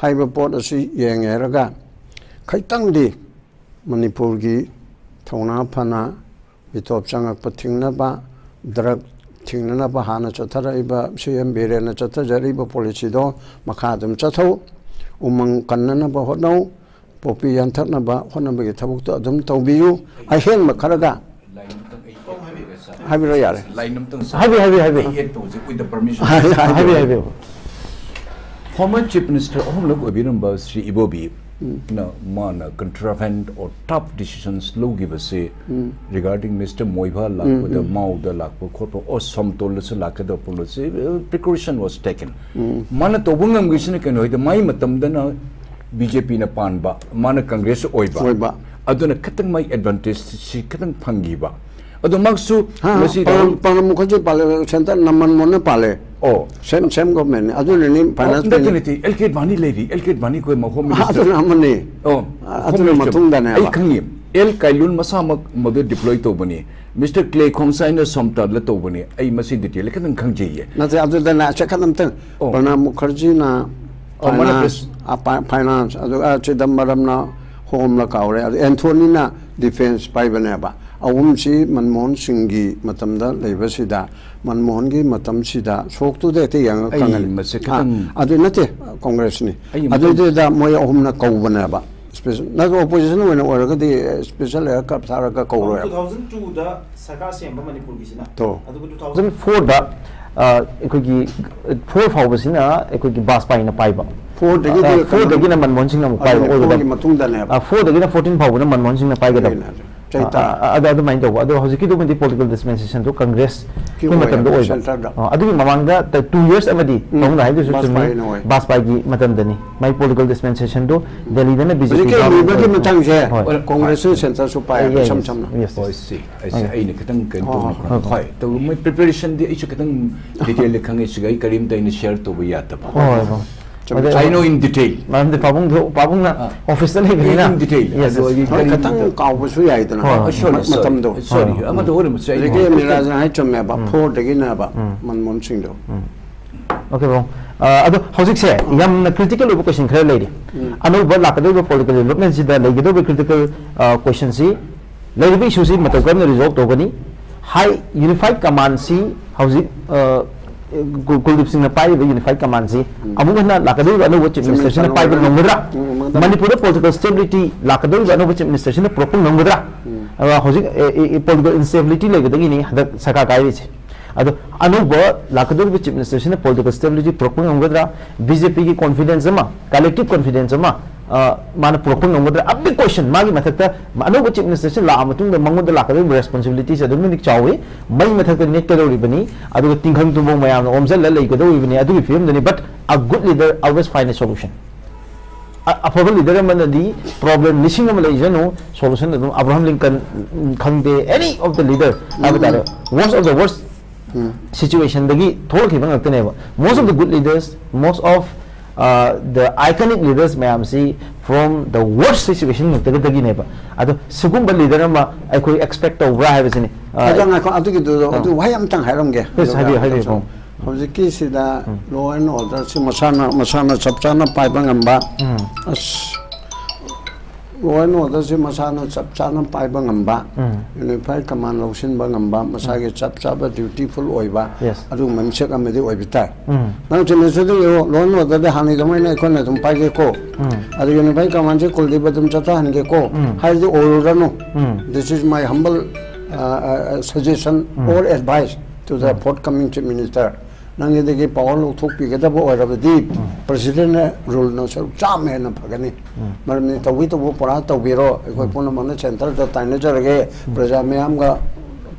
ꯍꯥꯏꯕ ꯄꯣꯠ ꯑꯁꯤ ꯌꯦꯡꯉꯦ ꯍꯥꯏꯔꯒ, ꯈꯤꯇꯪꯗꯤ ꯃꯅꯤꯄꯨꯔꯒꯤ ꯊꯧꯅꯥ ꯐꯅ ꯃꯤꯇꯣꯞ ꯆꯪꯉꯛꯄ ꯊꯤꯡꯅꯕ, ꯗ꯭ꯔꯒ ꯊꯤꯡꯅꯅꯕ ꯍꯥꯟꯅ ꯆꯠꯊꯔꯛꯏꯕ ꯁꯤ ꯑꯦꯝ ꯕꯤꯔꯦꯟꯅ ꯆꯠꯊꯖꯔꯛꯏꯕ ꯄꯣꯂꯤꯁꯤꯗꯣ ꯃꯈꯥ ꯑꯗꯨꯝ ꯆꯠꯊꯧ꯫ ꯎꯃꯪ ꯀꯟꯅꯅꯕ ꯍꯣꯠꯅꯧ꯫ ꯄꯣꯄꯤ ꯌꯥꯟꯊꯠꯅꯕ ꯍꯣꯠꯅꯕꯒꯤ ꯊꯕꯛꯇꯣ ꯑꯗꯨꯝ ꯇꯧꯕꯤꯌꯨ꯫ ꯑꯍꯦꯟꯕ ꯈꯔꯒ ꯍꯥꯏꯕꯤꯔꯣ ꯌꯥꯔꯦ꯫ ꯂꯥꯏꯟ ꯑꯃꯇꯪ ꯍꯥꯏꯕꯤꯌꯨ, ꯍꯥꯏꯕꯤꯌꯨ, ꯍꯥꯏꯕꯤꯌꯨ꯫ Add ꯇꯧꯖꯩ, with the permission of the ꯍꯥꯏꯕꯤꯌꯨ, ꯍꯥꯏꯕꯤꯌꯨ꯫ Former Chief Minister ꯑꯍꯨꯝꯂꯛ ꯑꯣꯏꯕꯤꯔꯝꯕ ꯁ꯭ꯔꯤ ꯏꯕꯣꯕꯤꯅ ꯃꯥꯅ contravened or tough decisions ꯂꯧꯈꯤꯕꯁꯦ, regarding Mister ꯃꯣꯏꯚꯥ ꯂꯥꯛꯄꯗ, ꯃꯥꯎꯗ ꯂꯥꯛꯄ ꯈꯣꯠꯄ, ꯑꯣ, ꯁꯣꯝꯇꯣꯜꯗꯁꯨ ꯂꯥꯛꯀꯗꯕ ꯄꯣꯠꯁꯦ, precaution was taken꯫ ꯃꯥꯅ ꯇꯧꯕ ꯉꯝꯈꯤꯁꯤꯅ ꯀꯩꯅꯣ ꯍꯥꯏꯗ, ꯃꯥꯏ ꯃꯇꯝꯗꯅ ꯕꯤ ꯖꯦ ꯄꯤꯅ ꯄꯥꯟꯕ, ꯃꯥꯅ ꯀꯪꯒ꯭ꯔꯦꯁ ꯑꯣꯏꯕ꯫ ꯑꯣꯏꯕ꯫ ꯑꯗꯨꯅ ꯈꯤꯇꯪ ꯃꯥꯏ ꯑꯦꯗꯚꯥꯟꯇꯦꯖ ꯁꯤ ꯈꯤꯇꯪ ꯐꯪꯈꯤꯕ꯫ ꯑꯗꯣ ꯃꯥꯁꯨ ꯍꯥ, ꯉꯁꯤ ꯄꯥꯂꯝ-, ꯄꯥꯂꯝ ꯃꯨꯈꯔꯖꯤ ꯄꯥꯜꯂꯦ, ꯁꯦꯟꯇꯔ ꯅꯃꯟ ꯃꯣꯍꯟꯅ ꯄꯥꯜꯂꯦ꯫ ꯑꯣ꯫ ꯁꯦꯝ, ꯁꯦꯝ ꯒꯣꯚꯔꯟꯃꯦꯟꯠꯅꯤ꯫ ꯑꯗꯨꯅꯅꯤ ꯑꯣ, ꯐꯥꯏꯅꯥꯟꯁ ꯅꯠꯇꯦ, ꯃꯤꯅꯤ-, ꯅꯠꯇꯦ, ꯑꯦꯜ ꯀꯦ ꯑꯦꯗꯚꯥꯅꯤ ꯂꯩꯔꯤ, ꯑꯦꯜ ꯀꯦ ꯑꯦꯗꯚꯥꯅꯤ ꯑꯩꯈꯣꯏ ꯃꯥ ꯍꯣꯝ ꯑꯥ, ꯃꯤꯅꯤꯁꯇꯔ꯫ ꯑꯗꯨꯅ ꯑꯃꯅꯤ꯫ ꯑꯣ, ꯑꯗꯨꯅ ꯍꯣꯝ ꯃꯤꯅꯤꯁꯇꯔ꯫ ꯃꯇꯨꯡꯗꯅꯦꯕ꯫ ꯑꯩ ꯈꯪꯉꯤ꯫ ꯑꯦꯜ ꯀꯥꯏꯂꯨꯟ ꯃꯁꯥꯃꯛ ꯃꯗꯨ ꯗꯤꯄ꯭ꯂꯣꯏ ꯇꯧꯕꯅꯤ, ꯃꯤꯁꯇꯔ ꯀ꯭ꯂꯦ ꯈꯣꯡꯁꯥꯏꯅ ꯁꯣꯝꯇꯥꯗ ꯇꯧꯕꯅꯤ꯫ ꯑꯩ ꯃꯁꯤ ꯗꯤꯇꯦꯜ ꯈꯤꯇꯪ ꯈꯪꯖꯩꯌꯦ꯫ ꯅꯠꯇꯦ, ꯑꯗꯨꯗꯅ ꯁꯦꯀꯟ ꯑꯝꯇꯪ, ꯑꯣ꯫ ꯄ꯭ꯔꯅꯥꯕ ꯃꯨꯈꯔꯖꯤꯅ ꯑꯣ, ꯃꯥꯅ ꯐꯥꯏꯅꯥꯟꯁ, ꯄ꯭ꯔꯦꯁ- ꯑ, ꯐꯥꯏ- ꯐꯥꯏꯅꯥꯟꯁ, ꯑꯗꯨꯒ ꯆꯤꯗꯝꯕꯔꯝꯅ ꯍꯣꯝꯂ ꯀꯥꯎꯔꯦ, ꯑꯗꯨ ꯑꯦꯟꯊꯣꯅꯤꯅ ꯗꯤꯐꯦꯟꯁ ꯄꯥꯏꯕꯅꯦꯕ꯫ ꯑꯍꯨꯝꯁꯤ ꯃꯟꯃꯣꯍꯟ ꯁꯤꯡꯒꯤ ꯃꯇꯝꯗ ꯂꯩꯕꯁꯤꯗ, ꯃꯟꯃꯣꯍꯟꯒꯤ ꯃꯇꯝꯁꯤꯗ ꯁꯣꯛꯇꯨꯗ ꯍꯦꯛꯇ ꯌꯦꯡꯉꯒ ꯑꯩ ꯈꯪꯒꯅꯤ꯫ ꯃꯁꯤ ꯑ, ꯈꯤꯇꯪ ꯑꯗꯨ ꯅꯠꯇꯦ, ꯀꯣꯡꯒ꯭ꯔꯦꯁꯅꯤ꯫ ꯑꯩ ꯑꯃꯨꯛꯇꯪ- ꯑꯗꯨꯏꯗꯨꯗ ꯃꯣꯏ ꯑꯍꯨꯝꯅ ꯀꯧꯕꯅꯦꯕ꯫ ꯏꯁꯄꯦꯁ-, ꯅꯠꯇ꯭ꯔ ꯑꯣꯄꯣꯖꯤꯁꯟ ꯑꯣꯏꯅ ꯑꯣꯏꯔꯒꯗꯤ ꯏꯁꯄꯦꯁꯦꯜ ꯑꯦꯌꯔ ꯀ꯭ꯔꯥꯐ ꯊꯥꯔꯒ ꯀꯧꯔꯣꯏꯕ꯫ Two thousand two ꯗ ꯁꯔꯀꯥꯔ ꯁꯦꯝꯕ ꯃꯅꯤꯄꯨꯔꯒꯤꯁꯤꯅ꯫ ꯇꯣ꯫ ꯑꯗꯨꯒ two thousand ꯇꯨ ꯊꯥꯎꯖꯟ ꯐꯣꯔꯗ ꯑꯩꯈꯣꯏꯒꯤ ꯐꯣꯔ ꯐꯥꯎꯕꯁꯤꯅ ꯑꯩꯈꯣꯏꯒꯤ ꯕꯥꯖꯄꯥꯏꯅ ꯄꯥꯏꯕ꯫ ꯐꯣꯔꯗꯒꯤꯗꯤ ꯑ, ꯀꯩꯅꯣ- ꯐꯣꯔꯗꯒꯤꯅ ꯃꯟꯃꯣꯍꯟ ꯁꯤꯡꯅ ꯑꯃꯨꯛ ꯄꯥꯏꯕ ꯑꯗꯨꯅꯦ, ꯑꯣꯏꯒꯗꯕ꯫ ꯐꯣꯔꯒꯤ ꯃꯇꯨꯡꯗꯅꯦꯕ꯫ ꯑ, ꯐꯣꯔꯗꯒꯤꯅ ꯐꯣꯔꯇꯤꯟ ꯐꯥꯎꯕꯅ ꯃꯟꯃꯣꯍꯟ ꯁꯤꯡꯅ ꯄꯥꯏꯒꯗꯕ꯫ ꯑꯗꯨꯅꯦ, ꯆꯍꯤ ꯑ, ꯇꯔꯥ꯫ ꯑ, ꯑꯗ ꯑꯗꯨꯃꯥꯏꯅ ꯇꯧꯕ꯫ ꯑꯗꯣ ꯍꯧꯖꯤꯛꯀꯤꯗꯨꯃꯗꯤ ꯄꯣꯂꯤꯇꯤꯀꯦꯜ ꯗꯤꯁꯄꯦꯟꯁꯦꯁꯟꯗꯣ ꯀꯪꯒ꯭ꯔꯦꯁꯀꯤ ꯀꯤ ꯑꯣꯏꯕ, ꯃꯇꯝꯗ ꯑꯣꯏꯕ꯫ ꯁꯦꯟꯇꯔꯗ꯫ ꯑ, ꯑꯗꯨꯒꯤ ꯃꯃꯥꯡꯗ ꯇꯨ ꯌꯔꯁ ꯑꯃꯗꯤ ꯎꯝ, ꯇꯧꯅ ꯍꯥꯏꯗꯨꯁꯨ ꯆꯨꯝꯃꯤ꯫ ꯕꯥꯖꯄꯥꯏꯅ ꯑꯣꯏ꯫ ꯕꯥꯖꯄꯥꯏꯒꯤ ꯃꯇꯝꯗꯅꯤ꯫ ꯃꯥꯏ ꯄꯣꯂꯤꯇꯤꯀꯦꯜ ꯗꯤꯁꯄꯦꯟꯁꯦꯁꯟꯗꯣ ꯗꯦꯜꯂꯤꯗꯅ ꯕꯤ ꯖꯦ ꯄꯤ ꯍꯧꯖꯤꯛꯀꯤ ꯂꯤꯕꯔꯒꯤ ꯃꯇꯥꯡꯁꯦ ꯍꯣꯏ꯫ ꯀꯣꯡꯒ꯭ꯔꯦꯁꯁꯨ ꯁꯦꯟꯇꯔꯁꯨ ꯄꯥꯏ, ꯌꯦꯁ, ꯏꯁꯝ ꯌꯦꯁ, ꯁꯝꯅ꯫ ꯌꯦꯁ, ꯍꯣꯏ, ꯌꯦꯁ꯫ ꯁꯤ ꯑꯩꯁꯦ ꯍꯣꯏ, ꯑꯩꯅ ꯈꯤꯇꯪ ꯀꯩꯅꯣ ꯍꯣꯏ, ꯇꯧꯕ ꯍꯣꯏ, ꯈꯪꯗꯦ꯫ ꯍꯣꯏ꯫ ꯍꯣꯏ, ꯇꯧꯕ ꯃꯣꯏ ꯄ꯭ꯔꯤꯄꯦꯔꯦꯁꯟꯗꯤ ꯑꯩꯁꯨ ꯈꯤꯇꯪ ꯗꯤꯇꯦꯜꯗ ꯈꯪꯉꯦ, ꯁꯤꯒ ꯑꯩ ꯀꯔꯤꯝꯇ ꯑꯩꯅ ꯁꯤꯌꯔ ꯇꯧꯕ ꯌꯥꯗꯕ꯫ ꯍꯣꯏ, ꯍꯣꯏ, ꯍꯣꯏ꯫ ꯆꯨꯝꯃꯦ, ꯑꯗꯣ I know in detail. ꯃꯔꯝꯗꯤ ꯄꯥꯕꯨꯡꯗꯣ, ꯄꯥꯕꯨꯡꯅ ꯑꯥ. ꯑꯣꯐꯤꯁꯇ ꯂꯩꯕꯅꯤꯅ꯫ In detail. ꯌꯦꯁ, ꯑꯗꯣ ꯌꯦꯁ꯫ ꯑꯩꯒꯤ ꯍꯣꯏ, ꯀꯔꯤ- ꯈꯤꯇꯪ ꯀꯥꯎꯕꯁꯨ ꯌꯥꯏꯗꯅ꯫ ꯍꯣꯏ, ꯍꯣꯏ. ꯁꯣꯔꯤ, ꯃ-, ꯃꯇꯝꯗꯣ꯫ ꯁꯣꯔꯤ, ꯑꯃꯗ ꯑꯣꯏꯔꯝꯕꯁꯨ ꯑꯩ ꯍꯧꯖꯤꯛꯀꯤ ꯃꯤꯔꯥꯖꯅ ꯍꯥꯏ ꯆꯨꯝꯃꯦꯕ, ꯐꯣꯔꯗꯒꯤꯅꯦꯕ ꯃꯟꯃꯣꯍꯟ ꯁꯤꯡꯗꯣ꯫ Okay, bro. ꯑ, ꯑꯗꯣ ꯍꯧꯖꯤꯛꯁꯦ ꯌꯥꯝꯅ ꯀ꯭ꯔꯤꯇꯤꯀꯦꯜ ꯑꯣꯏꯕ ꯀ꯭ꯋꯦꯁꯟ ꯈꯔ ꯂꯩꯔꯤ꯫ ꯑꯅꯧꯕ ꯂꯥꯛꯀꯗꯧꯔꯤꯕ ꯄꯣꯂꯤꯇꯤꯀꯦꯜ ꯗꯤꯕ꯭ꯂꯞꯃꯦꯟꯁꯤꯗ ꯂꯩꯒꯗꯧꯔꯤꯕ ꯀ꯭ꯔꯤꯇꯤꯀꯦꯜ ꯀ꯭ꯋꯦꯁꯟꯁꯤ, ꯂꯩꯔꯤꯕ ꯏꯁꯨꯁꯤ ꯃꯇꯧ ꯀꯔꯝꯅ ꯔꯤꯖꯣꯜꯕ ꯇꯧꯒꯅꯤ? ꯍꯥꯏ ꯌꯨꯅꯤꯐꯥꯏꯠ ꯀꯃꯥꯟꯁꯤ ꯍꯧꯖꯤꯛ, ꯑ, ꯀꯨ-, ꯀꯨꯜꯗꯤꯞ ꯁꯤꯡꯅ ꯄꯥꯏꯔꯤꯕ ꯌꯨꯅꯤꯐꯥꯏꯠ ꯀꯃꯥꯟꯁꯤ ꯑꯃꯨꯛ ꯍꯟꯅ ꯂꯥꯛꯀꯗꯧꯔꯤꯕ ꯑꯅꯧꯕ ꯆꯤꯐ ꯆꯨꯝꯃꯦ, ꯃꯤꯅꯤꯁꯇꯔꯁꯤꯅ ꯆꯨꯝꯃꯦ꯫ ꯄꯥꯏꯕ ꯉꯝꯒꯗ꯭ꯔꯥ? ꯎꯝ, ꯉꯝꯒꯗꯕ꯫ ꯃꯅꯤꯄꯨꯔꯗ ꯄꯣꯂꯤꯇꯤꯀꯦꯜ ꯁ꯭ꯇꯦꯕꯤꯂꯤꯇꯤ ꯂꯥꯛꯀꯗꯧꯔꯤꯕ ꯑꯅꯧꯕ ꯆꯤꯐ ꯃꯤꯅꯤꯁꯇꯔꯁꯤꯅ ꯄꯨꯔꯛꯄ ꯉꯝꯒꯗ꯭ꯔꯥ? ꯑ, ꯍꯧꯖꯤꯛ ꯄꯣꯂꯤꯇꯤꯀꯦꯜ ꯏꯟꯁꯇꯦꯕꯤꯂꯤꯇꯤ ꯂꯩꯕꯗꯒꯤꯅꯤ ꯍꯟꯗꯛ ꯁꯔꯀꯥꯔ ꯀꯥꯏꯔꯤꯁꯦ꯫ ꯑꯗꯣ ꯑꯅꯧꯕ ꯂꯥꯛꯀꯗꯧꯔꯤꯕ ꯆꯤꯐ ꯃꯤꯅꯤꯁꯇꯔꯁꯤꯅ ꯄꯣꯂꯤꯇꯤꯀꯦꯜ ꯁ꯭ꯇꯦꯕꯤꯂꯤꯇꯤ ꯄꯨꯔꯛꯄ ꯉꯝꯒꯗ꯭ꯔꯥ? ꯕꯤ ꯖꯦ ꯄꯤꯒꯤ ꯀꯣꯟꯐꯤꯗꯦꯟꯁ ꯑꯃ, ꯀꯂꯦꯛꯇꯤꯚ ꯀꯣꯟꯐꯤꯗꯦꯟꯁ ꯑꯃ, ꯑ, ꯃꯥꯅ ꯄꯨꯔꯛꯄ ꯉꯝꯒꯗ꯭ꯔꯥ? ꯑ ꯕꯤꯛ ꯀ꯭ꯋꯦꯁꯟ, ꯃꯥꯒꯤ ꯃꯊꯛꯇ ꯑꯅꯧꯕ ꯆꯤꯐ ꯃꯤꯅꯤꯁꯇꯔꯁꯤ ꯂꯥꯛꯑ ꯃꯇꯨꯡꯗ ꯃꯉꯣꯟꯗ ꯂꯥꯛꯀꯗꯧꯔꯤꯕ ꯔꯦꯁꯄꯣꯟꯁꯤꯕꯤꯂꯤꯇꯤꯁꯦ ꯑꯗꯨꯛꯀꯤ ꯃꯇꯤꯛ ꯆꯥꯎꯏ꯫ ꯃꯩ ꯃꯊꯛꯇ ꯅꯦꯠꯀꯗꯧꯔꯤꯕꯅꯤ, ꯑꯗꯨꯒ ꯇꯤꯡꯈꯪ ꯇꯨꯝꯐꯧ ꯃꯌꯥꯝꯅ ꯑꯣꯝꯁꯤꯜꯂ ꯂꯩꯒꯗꯧꯔꯤꯕꯅꯤ꯫ ꯑꯗꯨꯒꯤ ꯐꯤꯕꯝꯗꯅꯤ꯫ But a good leader always find a solution. ꯑ-, ꯑꯐꯕ ꯂꯤꯗꯔ ꯑꯃꯅꯗꯤ ꯄ꯭ꯔꯣꯕ꯭ꯂꯦꯝ ꯂꯤꯁꯤꯡ ꯑꯃ ꯂꯩꯖꯅꯨ, ꯁꯣꯂꯨꯁꯟ ꯑꯗꯨꯝ꯫ ꯑꯕ꯭ꯔꯥꯍꯝ ꯂꯤꯡꯀꯟ, ꯎꯝ, ꯈꯪꯗꯦ, any of the leader ꯍꯥꯏꯕ ꯇꯥꯔꯦ, worst of the worst ꯁꯤꯆꯨꯋꯦꯁꯟꯗꯒꯤ ꯊꯣꯛꯂꯛꯈꯤꯕ ꯉꯥꯛꯇꯅꯦꯕ꯫ Most of the good leaders, most of The iconic leaders ꯃꯌꯥꯝꯁꯤ from the worst situation ꯉꯥꯛꯇꯒꯗꯒꯤꯅꯦꯕ꯫ ꯑꯗꯣ ꯁꯤꯒꯨꯝꯕ leader ꯑꯃ ꯑꯩꯈꯣꯏ expect ꯇꯧꯕ꯭ꯔꯥ ꯍꯥꯏꯕꯁꯤꯅꯤ꯫ ꯑ, ꯑꯗꯣ ꯉꯥꯏꯈꯣ, ꯑꯗꯨꯒꯤꯗꯨꯗꯣ, ꯑꯗꯨ ꯋꯥꯍꯩ ꯑꯝꯇꯪ ꯍꯥꯏꯔꯝꯒꯦ꯫ Yes, ꯍꯥꯏꯕꯤꯌꯨ, ꯍꯥꯏꯕꯤꯌꯨ, ꯄꯥꯕꯨꯡ꯫ ꯍꯧꯖꯤꯛꯀꯤꯁꯤꯗ law and order ꯁꯤ ꯃꯁꯥꯅ, ꯃꯁꯥꯅ ꯆꯞ ꯆꯥꯅ ꯄꯥꯏꯕ ꯉꯝꯕ, ꯑꯁ, law and order ꯁꯤ ꯃꯁꯥꯅ ꯆꯞ ꯆꯥꯅ ꯄꯥꯏꯕ ꯉꯝꯕ, unified command ꯂꯧꯁꯤꯟꯕ ꯉꯝꯕ, ꯃꯁꯥꯒꯤ ꯆꯞ ꯆꯥꯕ dutiful ꯑꯣꯏꯕ, Yes. ꯑꯗꯨꯒꯨꯝꯕ ꯃꯤꯁꯛ ꯑꯃꯗꯤ ꯑꯣꯏꯕ ꯇꯥꯏ꯫ ꯎꯝ. ꯅꯪ ꯆꯨꯝꯅ ꯆꯠꯇ ꯌꯦꯡꯉꯣ, law and order ꯗꯤ ꯍꯥꯟꯅꯒꯤ ꯑꯗꯨꯃꯥꯏꯅ ꯑꯩꯈꯣꯏꯅ ꯑꯗꯨꯝ ꯄꯥꯏꯒꯦꯀꯣ, ꯎꯝ. ꯑꯗ unified command ꯁꯦ ꯀꯨꯜꯗꯤꯞ ꯑꯗꯨꯝ ꯆꯠꯊꯍꯟꯒꯦꯀꯣ ꯎꯝ. ꯍꯥꯏꯔꯗꯤ ꯑꯣꯏꯔꯨꯔꯅꯨ꯫ ꯎꯝ. This is my humble uh, uh, suggestion um. or advice to the forthcoming Chief Minister. ꯅꯪꯒꯤꯗꯒꯤ power ꯂꯧꯊꯣꯛꯄꯤꯒꯗꯕ ꯑꯣꯏꯔꯕꯗꯤ President ꯅ rule ꯅ ꯁꯔꯨꯛ ꯆꯥꯝꯃ ꯍꯦꯟꯅ ꯐꯒꯅꯤ꯫ ꯃꯔꯝꯗꯤ ꯇꯧꯕꯤ ꯇꯧꯕ ꯄꯨꯔꯥ ꯇꯧꯕꯤꯔꯣ, ꯑꯩꯈꯣꯏ ꯄꯨꯝꯅꯃꯛꯅ centre ꯗ ꯇꯥꯏꯅꯖꯔꯒꯦ, ꯄ꯭ꯔꯖꯥ ꯃꯌꯥꯝꯒ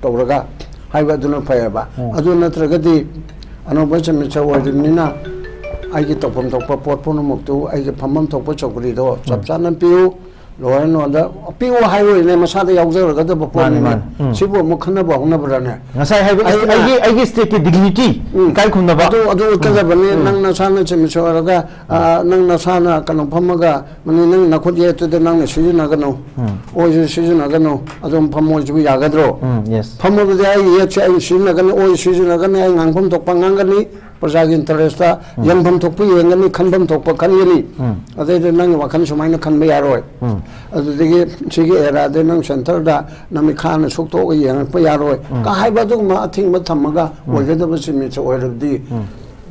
ꯇꯧꯔꯒ ꯍꯥꯏꯕ ꯑꯗꯨꯅ ꯐꯩꯌꯦꯕ꯫ ꯑꯗꯨ ꯅꯠꯇ꯭ꯔꯒꯗꯤ ꯑꯅꯧꯕ Chief Minister ꯑꯣꯏꯔꯤꯕꯅꯤꯅ ꯑꯩꯒꯤ ꯇꯧꯐꯝ ꯊꯣꯛꯄ ꯄꯣꯠ ꯄꯨꯝꯅꯃꯛꯇꯨ, ꯑꯩꯒꯤ ꯐꯝꯐꯝ ꯊꯣꯛꯄ ꯆꯧꯀ꯭ꯔꯤꯗꯣ ꯆꯞ ꯆꯥꯅ ꯄꯤꯌꯨ, law and order ꯄꯤꯌꯨ ꯍꯥꯏꯔꯣꯏꯅꯦ, ꯃꯁꯥꯗ ꯌꯥꯎꯖꯔꯒꯗꯕ ꯄꯣꯠꯅꯤꯅꯦ꯫ ꯃꯥꯅꯤ꯫ ꯎꯝ. ꯁꯤꯕꯨ ꯑꯃꯨꯛ ꯈꯟꯅꯕ ꯍꯧꯅꯕ꯭ꯔꯥꯅꯦ? ꯉꯁꯥꯏ ꯍꯥꯏꯕ ꯑꯩꯅ ꯑꯩꯒꯤ, ꯑꯩꯒꯤ state ꯀꯤ dignity, ꯎꯝ. ꯏꯀꯥꯏ ꯈꯨꯝꯅꯕ꯫ ꯑꯗꯨ, ꯑꯗꯨ ꯎꯠꯀꯗꯕꯅꯤ꯫ ꯅꯪ ꯅꯁꯥꯅ Chief Minister ꯑꯣꯏꯔꯒ, ꯑ, ꯅꯪ ꯅꯁꯥꯅ ꯀꯩꯅꯣ ꯐꯝꯃꯒ, ꯃꯅꯤ ꯅꯪ ꯅꯈꯨꯠ ꯌꯦꯠꯇꯨꯗ ꯅꯪꯅ ꯁꯤꯖꯤꯟꯅꯒꯅꯨ꯫ ꯑꯣꯏꯁꯨ ꯁꯤꯖꯤꯟꯅꯒꯅꯨ꯫ ꯑꯗꯨꯝ ꯐꯝꯃꯣꯏꯁꯤꯕꯨ ꯌꯥꯒꯗ꯭ꯔꯣ? ꯎꯝ, yes. ꯐꯝꯃꯕꯗꯤ ꯑꯩꯒꯤ ꯌꯦꯠꯁꯦ ꯑꯩ ꯁꯤꯖꯤꯟꯅꯒꯅꯤ, ꯑꯣꯏ ꯁꯤꯖꯤꯟꯅꯒꯅꯤ, ꯑꯩ ꯉꯥꯡꯐꯝ ꯊꯣꯛꯄ ꯉꯥꯡꯒꯅꯤ, ꯄ꯭ꯔꯖꯥꯒꯤ interest ꯇ ꯌꯦꯡꯐꯝ ꯊꯣꯛꯄ ꯌꯦꯡꯒꯅꯤ, ꯈꯟꯐꯝ ꯊꯣꯛꯄ ꯈꯟꯒꯅꯤ꯫ ꯑꯗꯩꯗ ꯅꯪꯒꯤ ꯋꯥꯈꯜ ꯁꯨꯃꯥꯏꯅ ꯈꯟꯕ ꯌꯥꯔꯣꯏ꯫ ꯑꯗꯨꯗꯒꯤ ꯁꯤꯒꯤ area ꯗ ꯅꯪ centre ꯗ ꯅꯃꯤꯠ ꯈꯥꯅ ꯁꯣꯛꯇꯣꯛꯑꯒ ꯌꯦꯡꯉꯛꯄ ꯌꯥꯔꯣꯏ꯫ ꯀ ꯍꯥꯏꯕ ꯑꯗꯨꯒꯨꯝꯕ ꯑꯊꯤꯡꯕ ꯊꯝꯃꯒ ꯑꯣꯏꯒꯗꯕ Chief Minister ꯑꯣꯏꯔꯕꯗꯤ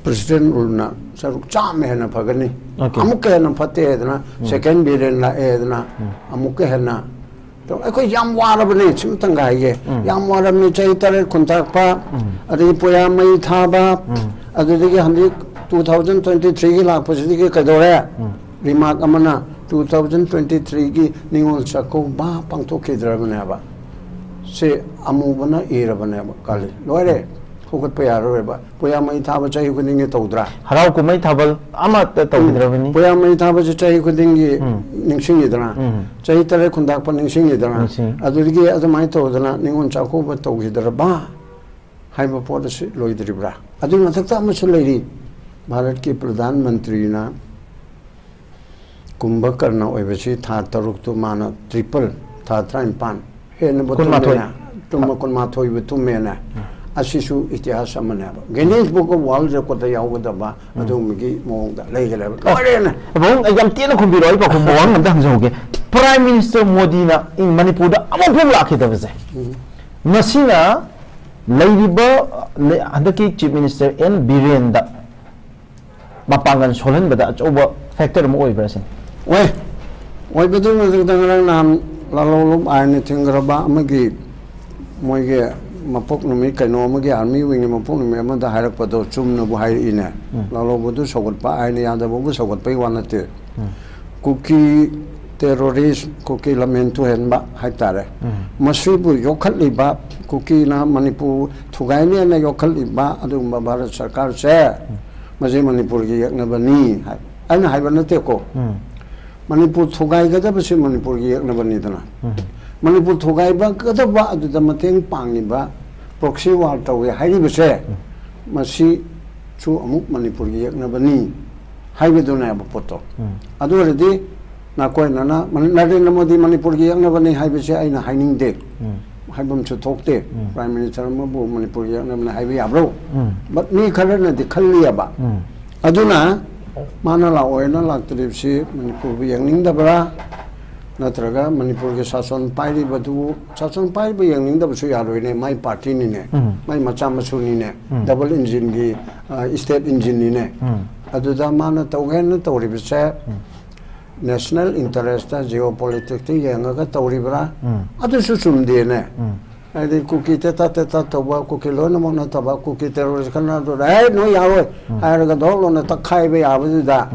President rule ꯅ ꯁꯔꯨꯛ ꯆꯥꯝꯃ ꯍꯦꯟꯅ ꯐꯒꯅꯤ꯫ Okay. ꯑꯃꯨꯛꯀ ꯍꯦꯟꯅ ꯐꯠꯇꯦ ꯍꯥꯏꯗꯅ second Biren ꯂꯥꯛꯑꯦ ꯍꯥꯏꯗꯅ ꯑꯃꯨꯛꯀ ꯍꯦꯟꯅ ꯇꯧ-, ꯑꯩꯈꯣꯏ ꯌꯥꯝ ꯋꯥꯔꯕꯅꯦ, ꯁꯤꯃꯇꯪꯒ ꯍꯥꯏꯒꯦ꯫ ꯌꯥꯝ ꯋꯥꯔꯕꯅꯦ, ꯆꯍꯤ ꯇꯔꯦꯠ ꯈꯨꯟꯇꯥꯛꯄ, ꯑꯗꯒꯤ ꯄꯣꯌꯥ ꯃꯩ ꯊꯥꯕ, ꯑꯗꯨꯗꯒꯤ ꯍꯧꯖꯤꯛ two thousand twenty three ꯒꯤ ꯂꯥꯛꯄꯁꯤꯗꯒꯤ ꯀꯩꯗꯧꯔꯦ? Remark ꯑꯃꯅ, two thousand twenty three ꯒꯤ ꯅꯤꯉꯣꯜ ꯆꯥꯛꯀꯧꯕ ꯄꯥꯡꯊꯣꯛꯈꯤꯗ꯭ꯔꯕꯅꯦꯕ꯫ ꯁꯤ ꯑꯃꯨꯕꯅ ꯏꯔꯕꯅꯦꯕ, ꯀꯥꯂꯤ꯫ ꯂꯣꯏꯔꯦ, ꯍꯧꯒꯠꯄ ꯌꯥꯔꯔꯣꯏꯕ꯫ ꯄꯣꯌꯥ ꯃꯩ ꯊꯥꯕ ꯆꯍꯤ ꯈꯨꯗꯤꯡꯒꯤ ꯇꯧꯗ꯭ꯔꯥ? ꯍꯔꯥꯎ ꯀꯨꯝꯍꯩ ꯊꯥꯕꯜ ꯑꯃꯠꯇ ꯇꯧꯈꯤꯗ꯭ꯔꯕꯅꯤ꯫ ꯄꯣꯌꯥ ꯃꯩ ꯊꯥꯕꯁꯦ ꯆꯍꯤ ꯈꯨꯗꯤꯡꯒꯤ ꯅꯤꯡꯁꯤꯡꯉꯤꯗꯅ? ꯎꯝ. ꯆꯍꯤ ꯇꯔꯦꯠ ꯈꯨꯟꯗꯥꯛꯄ ꯅꯤꯡꯁꯤꯡꯉꯤꯗꯅ? ꯅꯤꯡꯁꯤꯡꯉꯤ. ꯑꯗꯨꯗꯒꯤ ꯑꯗꯨꯃꯥꯏꯅ ꯇꯧꯗꯅ ꯅꯤꯉꯣꯜ ꯆꯥꯛꯀꯧꯕ ꯇꯧꯈꯤꯗ꯭ꯔꯕ ꯍꯥꯏꯕ ꯄꯣꯠ ꯑꯁꯤ ꯂꯣꯏꯗ꯭ꯔꯤꯕ꯭ꯔꯥ? ꯑꯗꯨꯒꯤ ꯃꯊꯛꯇ ꯑꯃꯁꯨ ꯂꯩꯔꯤ꯫ ꯚꯥꯔꯠꯀꯤ ꯄ꯭ꯔꯙꯥꯟ ꯃꯟꯇ꯭ꯔꯤꯅ ꯀꯨꯝꯚꯀꯔꯅ ꯑꯣꯏꯕꯁꯤ ꯊꯥ ꯇꯔꯨꯛꯇꯨ ꯃꯥꯅ ꯇ꯭ꯔꯤꯄꯜ, ꯊꯥ ꯇꯔꯥꯅꯤꯄꯥꯟ, ꯍꯦꯟꯅꯕꯨ ꯀꯨꯟꯃꯥꯊꯣꯏ꯫ ꯇꯨꯝꯃꯦꯅ, ꯇꯨꯝꯕ ꯀꯨꯟꯃꯥꯊꯣꯏꯕꯨ ꯇꯨꯝꯃꯦꯅ꯫ ꯑꯁꯤꯁꯨ ꯏꯇꯤꯍꯥꯁ ꯑꯃꯅꯦꯕ, Guinness Book of World Record ꯇ ꯌꯥꯎꯒꯗꯕ ꯑꯗꯨꯒꯨꯝꯕꯒꯤ ꯃꯑꯣꯡꯗ ꯂꯩꯈ꯭ꯔꯦꯕ꯫ ꯂꯣꯏꯔꯦꯅ꯫ ꯄꯥꯕꯨꯡ, ꯑꯩ ꯌꯥꯝ ꯇꯦꯟꯅ ꯈꯨꯝꯕꯤꯔꯣ꯫ ꯑꯩ ꯄꯥꯎꯈꯨꯝ ꯋꯥꯍꯪ ꯑꯝꯇ ꯍꯪꯖꯍꯧꯒꯦ꯫ ꯄ꯭ꯔꯥꯏꯝ ꯃꯤꯅꯤꯁꯇꯔ ꯃꯣꯗꯤꯅ ꯏꯪ ꯃꯅꯤꯄꯨꯔꯗ ꯑꯃꯨꯛ ꯐꯥꯎ ꯂꯥꯛꯈꯤꯗꯕꯁꯦ, ꯃꯁꯤꯅ ꯂꯩꯔꯤꯕ, ꯂꯩ-, ꯍꯟꯗꯛꯀꯤ ꯆꯤꯐ ꯃꯤꯅꯤꯁꯇꯔ ꯑꯦꯟ ꯕꯤꯔꯦꯟꯗ ꯃꯄꯥꯡꯒꯜ ꯁꯣꯜꯍꯟꯕꯗ ꯑꯆꯧꯕ ꯐꯦꯛꯇꯔ ꯑꯃ ꯑꯣꯏꯕ꯭ꯔꯥ ꯁꯤꯅꯤ? ꯑꯣꯏ꯫ ꯑꯣꯏꯕꯗꯨ ꯃꯊꯛꯇ ꯉꯔꯥꯡ ꯅꯍꯥꯟ ꯂꯥꯂꯣꯡꯂꯨꯞ ꯑꯥꯏꯟꯅ ꯊꯤꯡꯈ꯭ꯔꯕ ꯑꯃꯒꯤ ꯃꯣꯏꯒꯤ ꯃꯄꯣꯛ ꯅꯨꯃꯤꯠ, ꯀꯩꯅꯣ ꯑꯃꯒꯤ, ꯑꯥꯔꯃꯤ ꯋꯤꯡꯒꯤ ꯃꯄꯣꯛ ꯅꯨꯃꯤꯠ ꯑꯃꯗ ꯍꯥꯏꯔꯛꯄꯗꯣ ꯆꯨꯝꯅꯕꯨ ꯍꯥꯏꯔꯛꯏꯅꯦ꯫ ꯂꯥꯂꯣꯡꯕꯨꯗꯨ ꯁꯧꯒꯠꯄ, ꯑꯥꯏꯟꯅ ꯌꯥꯗꯕꯕꯨ ꯁꯧꯒꯠꯄꯒꯤ ꯋꯥ ꯅꯠꯇꯦ꯫ ꯀꯨꯀꯤ ꯇꯦꯔꯣꯔꯤꯁ, ꯀꯨꯀꯤ ꯂꯝꯍꯦꯟ ꯇꯨꯍꯦꯟꯕ ꯍꯥꯏꯇꯥꯔꯦ, ꯃꯁꯤꯕꯨ ꯌꯣꯛꯈꯠꯂꯤꯕ, ꯀꯨꯀꯤꯅ ꯃꯅꯤꯄꯨꯔ ꯊꯨꯒꯥꯏꯅꯦꯅ ꯌꯣꯛꯈꯠꯂꯤꯕ ꯑꯗꯨꯒꯨꯝꯕ ꯚꯥꯔꯠ ꯁꯔꯀꯥꯔꯁꯦ, ꯃꯁꯤ ꯃꯅꯤꯄꯨꯔꯒꯤ ꯌꯦꯛꯅꯕꯅꯤ ꯍꯥꯏ꯫ ꯑꯩꯅ ꯍꯥꯏꯕ ꯅꯠꯇꯦꯀꯣ꯫ ꯃꯅꯤꯄꯨꯔ ꯊꯨꯒꯥꯏꯒꯗꯕꯁꯤ ꯃꯅꯤꯄꯨꯔꯒꯤ ꯌꯦꯛꯅꯕꯅꯤꯗꯅ꯫ ꯃꯅꯤꯄꯨꯔ ꯊꯨꯒꯥꯏꯕꯒꯗꯕ ꯑꯗꯨꯗ ꯃꯇꯦꯡ ꯄꯥꯡꯉꯤꯕ, ꯄ꯭ꯔꯣꯛꯁꯤ ꯋꯥꯔ ꯇꯧꯏ ꯍꯥꯏꯔꯤꯕꯁꯦ, ꯃꯁꯤꯁꯨ ꯑꯃꯨꯛ ꯃꯅꯤꯄꯨꯔꯒꯤ ꯌꯦꯛꯅꯕꯅꯤ ꯍꯥꯏꯕꯗꯨꯅꯦꯕ ꯄꯣꯠꯇꯣ꯫ ꯑꯗꯨ ꯑꯣꯏꯔꯗꯤ ꯅꯀꯣꯏꯅꯅ ꯃꯅꯤ-, ꯅꯔꯦꯟꯗ꯭ꯔ ꯃꯣꯗꯤ ꯃꯅꯤꯄꯨꯔꯒꯤ ꯌꯦꯛꯅꯕꯅꯤ ꯍꯥꯏꯕꯁꯦ ꯑꯩꯅ ꯍꯥꯏꯅꯤꯡꯗꯦ꯫ ꯍꯥꯏꯐꯝꯁꯨ ꯊꯣꯛꯇꯦ꯫ ꯄ꯭ꯔꯥꯏꯝ ꯃꯤꯅꯤꯁꯇꯔ ꯑꯃꯕꯨ ꯃꯅꯤꯄꯨꯔꯒꯤ ꯌꯦꯛꯅꯕꯅꯤ ꯍꯥꯏꯕ ꯌꯥꯕ꯭ꯔꯣ? But ꯃꯤ ꯈꯔꯅꯗꯤ ꯈꯜꯂꯤꯑꯕ꯫ ꯑꯗꯨꯅ ꯃꯥꯅ ꯂꯥꯛꯑꯣꯏꯅ ꯂꯥꯛꯇ꯭ꯔꯤꯕꯁꯤ ꯃꯅꯤꯄꯨꯔꯕꯨ ꯌꯦꯡꯅꯤꯡꯗꯕ꯭ꯔꯥ? ꯅꯠꯇ꯭ꯔꯒ ꯃꯅꯤꯄꯨꯔꯒꯤ ꯁꯥꯁꯟ ꯄꯥꯏꯔꯤꯕꯗꯨ, ꯁꯥꯁꯟ ꯄꯥꯏꯔꯤꯕ ꯌꯦꯡꯅꯤꯡꯗꯕꯁꯨ ꯌꯥꯔꯣꯏꯅꯦ, ꯃꯥꯏ ꯄꯥꯔꯇꯤꯅꯤꯅꯦ, ꯃꯥꯏ ꯃꯆꯥ ꯃꯁꯨꯅꯤꯅꯦ, ꯗꯕꯜ ꯏꯟꯖꯤꯟꯒꯤ, ꯑ, ꯁ꯭ꯇꯦꯠ ꯏꯟꯖꯤꯟꯅꯤꯅꯦ꯫ ꯑꯗꯨꯗ ꯃꯥꯅ ꯇꯧꯒꯦꯅ ꯇꯧꯔꯤꯕꯁꯦ ꯅꯦꯁꯅꯦꯜ ꯏꯟꯇꯔꯦꯁꯇ, ꯖꯤꯑꯣ ꯄꯣꯂꯤꯇꯤꯛꯁꯇ ꯌꯦꯡꯉꯒ ꯇꯧꯔꯤꯕ꯭ꯔꯥ? ꯑꯗꯨꯁꯨ ꯆꯨꯝꯗꯦꯅꯦ꯫ ꯍꯥꯏꯗꯤ ꯀꯨꯀꯤ ꯇꯦꯇꯥ ꯇꯦꯇꯥ ꯇꯧꯕ, ꯀꯨꯀꯤ ꯂꯣꯏꯅꯃꯛꯅ ꯇꯧꯕ, ꯀꯨꯀꯤ ꯇꯦꯔꯣꯔꯤꯁ ꯈꯔꯅ ꯑꯗꯨꯗ, "ꯑꯦ, ꯅꯣꯏ ꯌꯥꯔꯣꯏ" ꯍꯥꯏꯔꯒ ꯗꯣꯛ ꯂꯣꯟꯅ ꯇꯛꯈꯥꯏꯕ ꯌꯥꯕꯗꯨꯗ,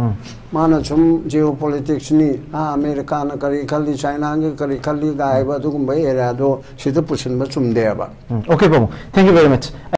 ꯃꯥꯅ ꯁꯨꯝ ꯖꯤꯑꯣ ꯄꯣꯂꯤꯇꯤꯛꯁꯅꯤ, ꯑꯥ, ꯑꯃꯦꯔꯤꯀꯥꯅ ꯀꯔꯤ ꯈꯜꯂꯤ, ꯆꯥꯏꯅꯥꯒꯤ ꯀꯔꯤ ꯈꯜꯂꯤꯒ ꯍꯥꯏꯕ ꯑꯗꯨꯒꯨꯝꯕ ꯑꯦꯔꯤꯌꯥꯗꯣ ꯁꯤꯗ ꯄꯨꯁꯤꯟꯕ ꯆꯨꯝꯗꯦꯕ꯫ Okay, ꯄꯥꯕꯨꯡ, thank you very much꯫